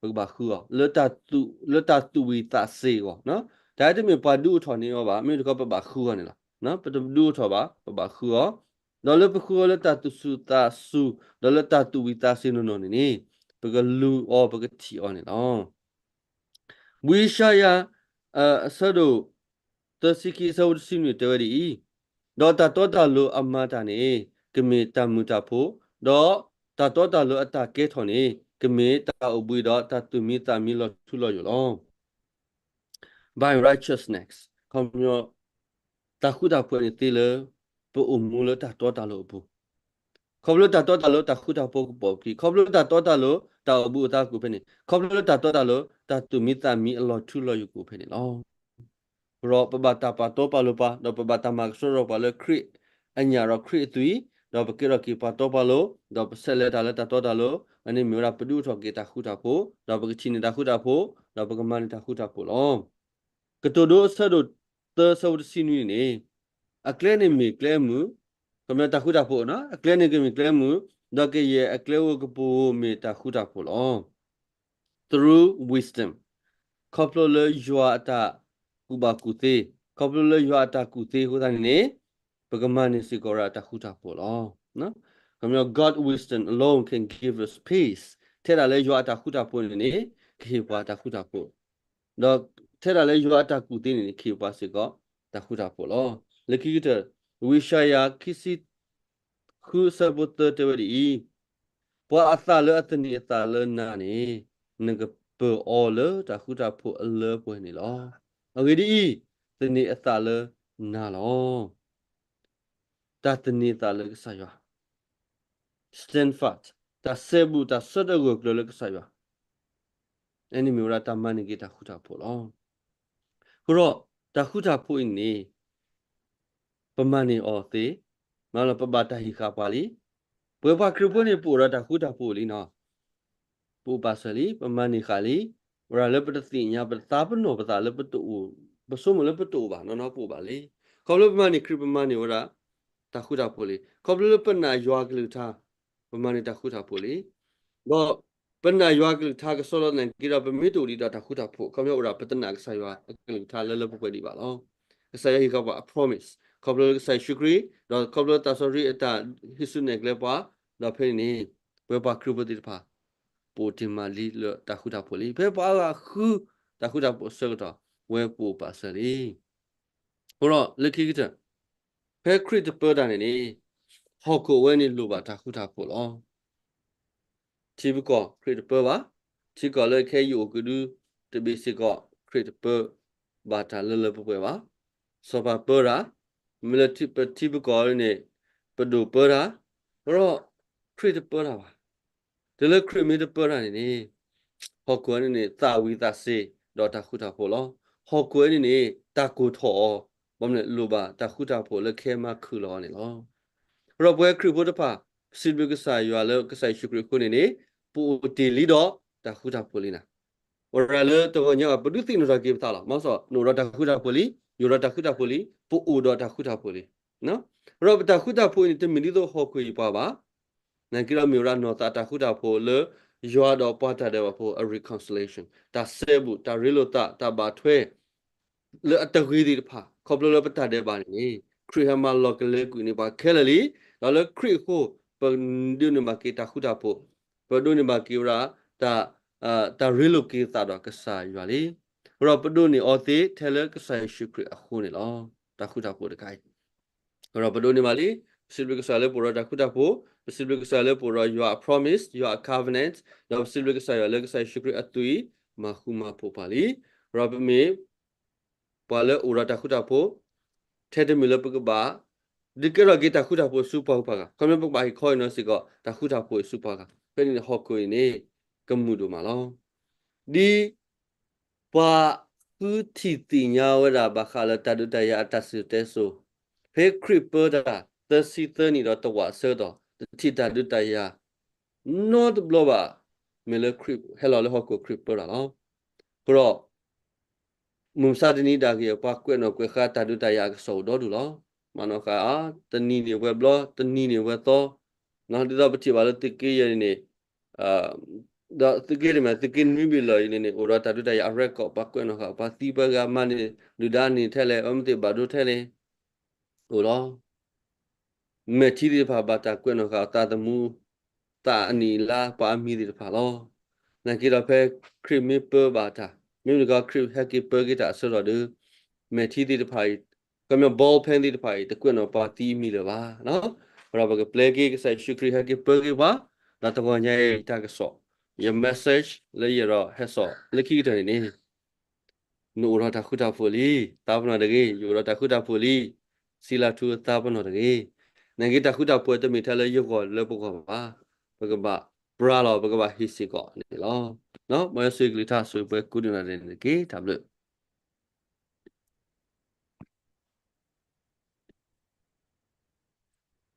ပကဘၣ်ဃုအီၤ လၢတၢ်သူၣ်, လၢတၢ်သူၣ်ဝံၤသးစ့အဂီၢ်, တၢ်အံၤတမ့ၢ်ပှၤဒုးအိၣ်ထီၣ်န့ၢ်အီၤဘၣ်, မ့ၢ်တခီပဘၣ်ဃုအီၤန့ၣ်လီၤ. ပတဒုးအိၣ်ထီၣ်ဘၣ်, ပဘၣ်ဃုအီၤ, ဒီးလၢပဃုအီၤလၢတၢ်သူၣ်ဆူၣ်သးဆူၣ်, ဒီးလၢတၢ်သူၣ်ဝံၤသးစ့နီၢ်နီၢ်န့ၣ်န့ၣ် ပကလူၤအီၤ ပကထံၣ်အီၤန့ၣ်လီၤ. ဝံယၡါယၤ အဆၢဒိၣ် သၢဆံခံ အဆၢဖိတဆံနွံ တဲဝဲဒ်အံၤ, ဒီးတၢ်တီတၢ်လိၤအမၤတၢ်န့ၣ် ကမ့ၢ်တၢ်မုာ်တၢ်ဖိး, ဒီးတၢ်တီတၢ်လိၤအတၢ်ကဲထီၣ်န့ၣ် ကမ့ၢ်တၢ်အိၣ်ဘှံးဒီးတၢ်သူၣ်မံသးမံလီၤထူလီၤယိာ်လီၤ. By righteousness ခီပညီ တၢ်ဃူတၢ်ဖိးန့ၣ်သ့လၢ ပအိၣ်မူလၢတၢ်တီတၢ်လိၤအပူၤ, ခီဖျိတၢ်တီတၢ်လိၤတၢ်ဃူတၢ်ဖိးကပိာ်ပခံ, ခီဖျိတၢ်တီတၢ်လိၤတၢ်အိၣ်ဘှံးအိၣ်သါကအိၣ်ဖဲန့ၣ်, ခီဖျိတၢ်တီတၢ်လိၤတၢ်သူၣ်မံသးမံအလီၤထူလီၤယိာ်ကအိၣ်ဖဲန့ၣ်လီၤ. ဒီးပဘၣ်တၢ်ပာ်တီပာ်လိၤပှၤ, ဒီးပဘၣ်တၢ်မၤကဆှီထီၣ်ပှၤလၢခရံာ်အညၣ်ဒီးခရံာ်အသွံၣ်, ဒီးပကဲထီၣ်က့ၤပှၤတီပှၤလိၤ, ဒီးပဆဲးလဲၤတၢ်လၢတၢ်တီတၢ်လိၤ, အန့ၣ်မ့ၢ်ဝဲဒၣ်ပဒုးအိၣ်ထီၣ်က့ၤတၢ်ဃူတၢ်ဖိး, ဒီးပကထံၣ်န့ၢ်တၢ်ဃူတၢ်ဖိး, ဒီးပကမၤန့ၢ်တၢ်ဃူတၢ်ဖိးလီၤ. ကတိၤဒိအဆၢဒိၣ်သၢ အဆၢဖိတဆံနွံန့ၣ်န့ၣ်, အကျဲန့ၣ်မ့ၢ်ကျဲမုၢ်, ခီပညီတၢ်ဃူတၢ်ဖိး, အကျဲန့ၣ်ကမ့ၢ်ကျဲမုၢ်, ဒီးကယဲၢ်အကျဲဧိၤကပူၤဧိၤမ့ၢ်တၢ်ဃူတၢ်ဖိးလီၤ. Through wisdom, ခီဖျိလၢယွၤအတၢ်ကူၣ်ဘၣ်ကူၣ်သ့, ခီဖျိလၢယွၤအတၢ်ကူၣ်သ့အဃိသတးန့ၣ်န့ၣ်, ပကမၤန့ၢ်စ့ၢ်ကီးဝဲဒၣ်တၢ်ဃူတၢ်ဖိးလီၤ. ခီပညီ God wisdom alone can give us peace. ထဲဒၣ်လၢယွၤအတၢ်ဃူတၢ်ဖိးန့ၣ်န့ၣ် ကဟ့ၣ်ပှၤတၢ်ဃူတၢ်ဖိး, ဒီးထဲဒၣ်လၢယွၤအတၢ်ကူၣ်သ့န့ၣ်န့ၣ် ကဟ့ၣ်ပှၤစ့ၢ်ကီးတၢ်ဃူတၢ်ဖိးလီၤ. လၢခံကတၢၢ် ဝံယၡါယၤ ခံဆံ ဃု အဆၢဖိသၢ တဲဝဲဒ်အံၤ, ပှၤအသးလၢအသန့ၤအသးလၢနၤန့ၣ်, နကပၢၤအီၤလၢတၢ်ဃူတၢ်ဖိးအလၢပှဲၤန့ၣ်လီၤ. အဂ့ၢ်ဒ်အံၤ, သန့ၤအသးလၢနၤလီၤ. တၢ်သန့ၤသးလၢကစၢ်ယွၤ, stand fast, တၢ်စဲဘူးတၢ်ဆၢထၢၣ်ဂၢၢ်ကျၢၤလၢကစၢ်ယွၤ, အန့ၣ်မ့ၢ်ဝဲဒၣ်တၢ်မၤန့ၢ်က့ၤတၢ်ဃူတၢ်ဖိးလီၤ. အဃိဒီး တၢ်ဃူတၢ်ဖိးအံၤန့ၣ် ပမၤန့ၢ်အီၤသ့, မ့ၢ်လၢပဘၣ်တၢ်ဟ့ၣ်ဃာ်ပှၤလံ. ပဝဲပှၤခရံာ်ဖိန့ၣ် ပအိၣ်ဒီးတၢ်ဃူတၢ်ဖိးလံနီၤ. ပအိၣ်ပာ်စၢၤလံ, ပမၤန့ၢ်ဃာ်လံ, ဝဲဒၣ်လၢပတသ့ၣ်ညါ ပတသးပနီၣ်ပသးလၢပတအိၣ်, ပဆိကမိၣ်လၢပတအိၣ်ဘၣ်နီၤနီၤ ပအိၣ်ဘၣ်လံ. ခီဖျိပမၤန့ၢ်ခရံာ် ပမၤန့ၢ်ဝဲဒၣ် တၢ်ဃူတၢ်ဖိးလံ. ခီဖျိလၢပနာ်ယွၤကလုၢ်ကထါ ပမၤန့ၢ်တၢ်ဃူတၢ်ဖိးလံ. ဒီး ပနာ်ယွၤကလုၢ်ကထါကစီဒီလၢသနာ်က့ဒီး ပမ့ၢ်တအိၣ်ဒံးဒီးတၢ်ဃူတၢ်ဖိး, ခီဖျိအိၣ်ဒၣ်ပတနာ်ကစၢ်ယွၤအကလုၢ်ကထါလၢလၢပှဲၤပှဲၤဒံးဘၣ်လီၤ. ကစၢ်ယွၤဟ့ၣ်ဃာ်ပှၤအ promise, ခီဖျိလၢကစၢ်ယ့ၣ်ၡူးခရံာ်, ဒီးခီဖျိလၢသးစီဆှံအတၢ်ဟံးစုနဲၣ်ကျဲပှၤ, ဒီးဖဲန့ၣ်န့ၣ် ပဝဲပှၤခရံာ်ဖိသ့ၣ်တဖၣ် ပအိၣ်တ့ၢ်မးလံလၢတၢ်ဃူတၢ်ဖိးလံ. ဖဲပှၤအါဂၤဃုတၢ်ဃူတၢ်ဖိးအဆၢကတီၢ် ဝဲပအိၣ်ပာ်စၢၤလံ. အဃိဒီးလၢခံကတၢၢ် ဖဲခရံာ်တပၢတၢ်န့ၣ်န့ၣ် ဟီၣ်ခိၣ်ဝဲန့ၣ်လိၣ်ဘၣ်တၢ်ဃူတၢ်ဖိးလီၤ. ထံပကီၢ်ခရံာ်တပၢဘၣ်, ထံကီၢ်လၢခဲအံၤယအိၣ်ကဒု တဘ့ၣ်စ့ၢ်ကီး ခရံာ်တပၢဘၣ်တၢ်လၢလၢပှဲၤပှဲၤဘၣ်. စီၤပၤပၢတၢ်, မ့ၢ်လၢပထံပကီၢ်န့ၣ် ပဒိၣ်ပၢတၢ်, ဒီးခရံာ်တပၢတၢ်ဘၣ်. တုၤလၢခရံာ်မ့ၢ်တပၢတၢ်န့ၣ်န့ၣ် ဟီၣ်ခိၣ်ဝဲန့ၣ်န့ၣ် သၣ်ဝံၤသးစ့ဒီးတၢ်ဃူတၢ်ဖိးလီၤ. ဟီၣ်ခိၣ်ဝဲန့ၣ်န့ၣ် တၢ်ကိၢ်ထီၣ်အီၤ, ဘၣ်မနုၤလဲၣ် လိၣ်ဘၣ်တၢ်ဃူတၢ်ဖိးလၢခဲမၤခုၣ်လီၤအီၤန့ၣ်လီၤ. အဃိဒီးပဝဲခရံာ်ဖိတဖၣ် ပစံးဘျုးကစၢ်ယွၤလၢကစၢ်ယ့ၣ်ၡူးခရံာ်အဃိန့ၣ်န့ၣ် ပအိၣ်တ့ၢ်လံဒီးတၢ်ဃူတၢ်ဖိးလံနၤ. အဃိဒီးလၢတဂီၤညါအံၤ ပဒုးသ့ၣ်နီၣ်ထီၣ်က့ၤပသးလီၤ. မ့ၢ်စီၤ နအိၣ်ဒီးတၢ်ဃူတၢ်ဖိးလံ, ယအိၣ်ဒီးတၢ်ဃူတၢ်ဖိးလံ, ပအိၣ်ဒီးတၢ်ဃူတၢ်ဖိးလံ. အဃိဒီးပတၢ်ဃူတၢ်ဖိးအံၤန့ၣ် တမ့ၢ်ဒ်သိးဟီၣ်ခိၣ်အံၤပှၤဘၣ် နာ်က့ဒီးမ့ၢ်ဝဲဒၣ်နီၢ်သးတၢ်ဃူတၢ်ဖိးလၢ ယွၤဒီးပှၤတၢ်ဒဲးဘးဖိအ reconciliation, တၢ်စဲဘူး တၢ်ရ့လိာ်သး တၢ်ဘၣ်ထွဲ လၢအတဂ့ၤသ့ၣ်တဖၣ် ခီဖျိလၢပတၢ်ဒဲးဘးန့ၣ်န့ၣ် ခရံာ်ဟဲမၤလီၤကလဲၤကွံာ်န့ၢ်ပှၤခဲလၢာ်လံ. ဒီးလၢခရံာ်အဃိ ပဒိးန့ၢ်ဘၣ်က့ၤတၢ်ဃူတၢ်ဖိး, ပဒိးန့ၢ်ဘၣ်က့ၤဝဲဒၣ် တၢ် တၢ်ရ့လိာ်က့ၤသးဒီးကစၢ်ယွၤလံ. ဒီးပဒိးန့ၢ်အီၤသ့ထဲလၢကစၢ်ယ့ၣ်ၡူးခရံာ်အဃိန့ၣ်လီၤ. တၢ်ဃူတၢ်ဖိးတခါအံၤ ဒီးပဒိးန့ၢ်ဘၣ်လံ. ပစံးဘျုးကစၢ်လၢပအိၣ်ဒီးတၢ်ဃူတၢ်ဖိး, ပစံးဘျုးကစၢ်လၢပအိၣ်ဒီးယွၤအ promise, ယွၤအ covenant, ဒီးပစံးဘျုးကစၢ်ယွၤလၢကစၢ်ယ့ၣ်ၡူးခရံာ်အသွံၣ် မၤဃူမၤဖိးပှၤလံ. ဒီးပမ့ၢ် ပှၤလၢအိၣ်ဒီးတၢ်ဃူတၢ်ဖိး ထဲတမံၤလၢပကဘၣ် ဒုးကဲထီၣ်က့ၤတၢ်ဃူတၢ်ဖိးဆူပှၤဂုၤပှၤဂၤ, ခီဖျိပကဘၣ်ဟ့ၣ်ခီအံၤနီၤစ့ၢ်ကီး တၢ်ဃူတၢ်ဖိးအံၤဆူပှၤဂၤ, ဖဲန့ၣ်န့ၣ်ဟီၣ်ခိၣ်အံၤန့ၣ် ကမုာ်ဒိၣ်မးလီၤ. ဒ်ပှၤဃုထံၣ်သ့ၣ်ညါဝဲဒၣ်ဘၣ်ဃးလၢတၢ်ဒုးတၢ်ယၤအတၢ်စံၣ်စိၤတဲစိၤ, ဖဲခရံာ်ပၢတၢ် သၢဆံသၢနံၣ်ဒီးတဝာ်အဆၢကတီၢ် တထံၣ်တၢ်ဒုးတၢ်ယၤ နီတဘျီဘၣ်, မ့ၢ်လၢခရံာ်ဟဲလီၤလၢဟီၣ်ခိၣ်ခရံာ်ပၢတၢ်လီၤ. အဃိဒီး မုၢ်မဆါတနံၤဒၣ်ဂ့ၤ ပှၤကွဲးနီၣ်ကွဲးဃါတၢ်ဒုးတၢ်ယၤအကစီၣ်အိၣ်ဒီဒူၣ်လီၤ. မၤနီၣ်ဃာ်အါ, တနံၤန့ၣ်ဝဲဘျီ, တနံၤန့ၣ်ဝဲသီ, ဒ်သိးပထံၣ်ဘၣ်လၢသုးက့ယဲၢ်န့ၣ်န့ၣ်, ဒီးသုးက့တမ့ၢ် သုးက့နွံဘ့ၣ်လၢာ်အံၤန့ၣ်န့ၣ် အိၣ်ဒီးတၢ်ဒုးတၢ်ယၤအ record ပှၤကွဲးနီၣ်ဃာ် ပှၤသံပှၤဂၤမၤန့ၢ်ဒုၣ်ဒါန့ၣ်ထဲလဲၣ် အဝဲမ့ၢ်သ့ၣ်ဘၣ်ဒိထဲလဲၣ် အိၣ်လီၤ. မဲာ်ထံသ့ၣ်တဖၣ်ဘၣ်တၢ်ကွဲးနီၣ်ဃာ်အသးသမူ, သးအနံၣ်အလါ ပှၤအမံၤသ့ၣ်တဖၣ်လီၤ. နာ်က့ဒီးဖဲခရံာ်မ့ၢ်ပၢဘၣ်တၢ်, မ့မ့ၢ်ကီးခရံာ်ဟဲက့ၤပၢက့ၤတၢ်အဆၢကတီၢ်ဒီး, မဲာ်ထံသ့ၣ်တဖၣ်အံၤ, ခီပညီ ball pen သ့ၣ်တဖၣ်အံၤ တကွဲးနီၣ်ပှၤသံအမံၤလၢၤဘၣ်. ဒီးပကပျဲက့ၤကစၢ်ယ့ၣ်ၡူးခရံာ်ဟဲက့ၤပၢက့ၤပှၤ, ဒီးတဂီၤညါအံၤတၢ်ကစီၣ်, ယ message လၢယအဲၣ်ဒိးဟဲစိာ်လၢခံကတၢၢ်န့ၣ်န့ၣ် နအိၣ်ဒီးတၢ်ဃူတၢ်ဖိးလံ, သးပ့ၤနီၣ်တဂ့ၤ, ယအိၣ်ဒီးတၢ်ဃူတၢ်ဖိးလံ, စံးလၢထူသးပ့ၤနီၣ်တဂ့ၤ. နာ်က့တၢ်ဃူတၢ်ဖိးတမ့ၢ်ထဲလၢယဂီၢ်လၢပဂီၢ်ဘၣ်, ပကဘၣ်ပြးလီၤ ပကဘၣ်ဟ့ၣ်စ့ၢ်ကီးန့ၣ်လီၤ. မ်ယွၤဆိၣ်ဂ့ၤကလုၢ်ကထါဆိၣ်ဂ့ၤပှၤကိးဒံးနီၢ်ဒဲးန့ၣ်တက့ၢ် တၢ်ဘျုး ဟ့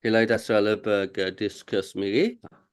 ၣ်လီၤအံၤတၢ်စှၤလၢပက discuss မ့ၢ်ဂ့ၤ,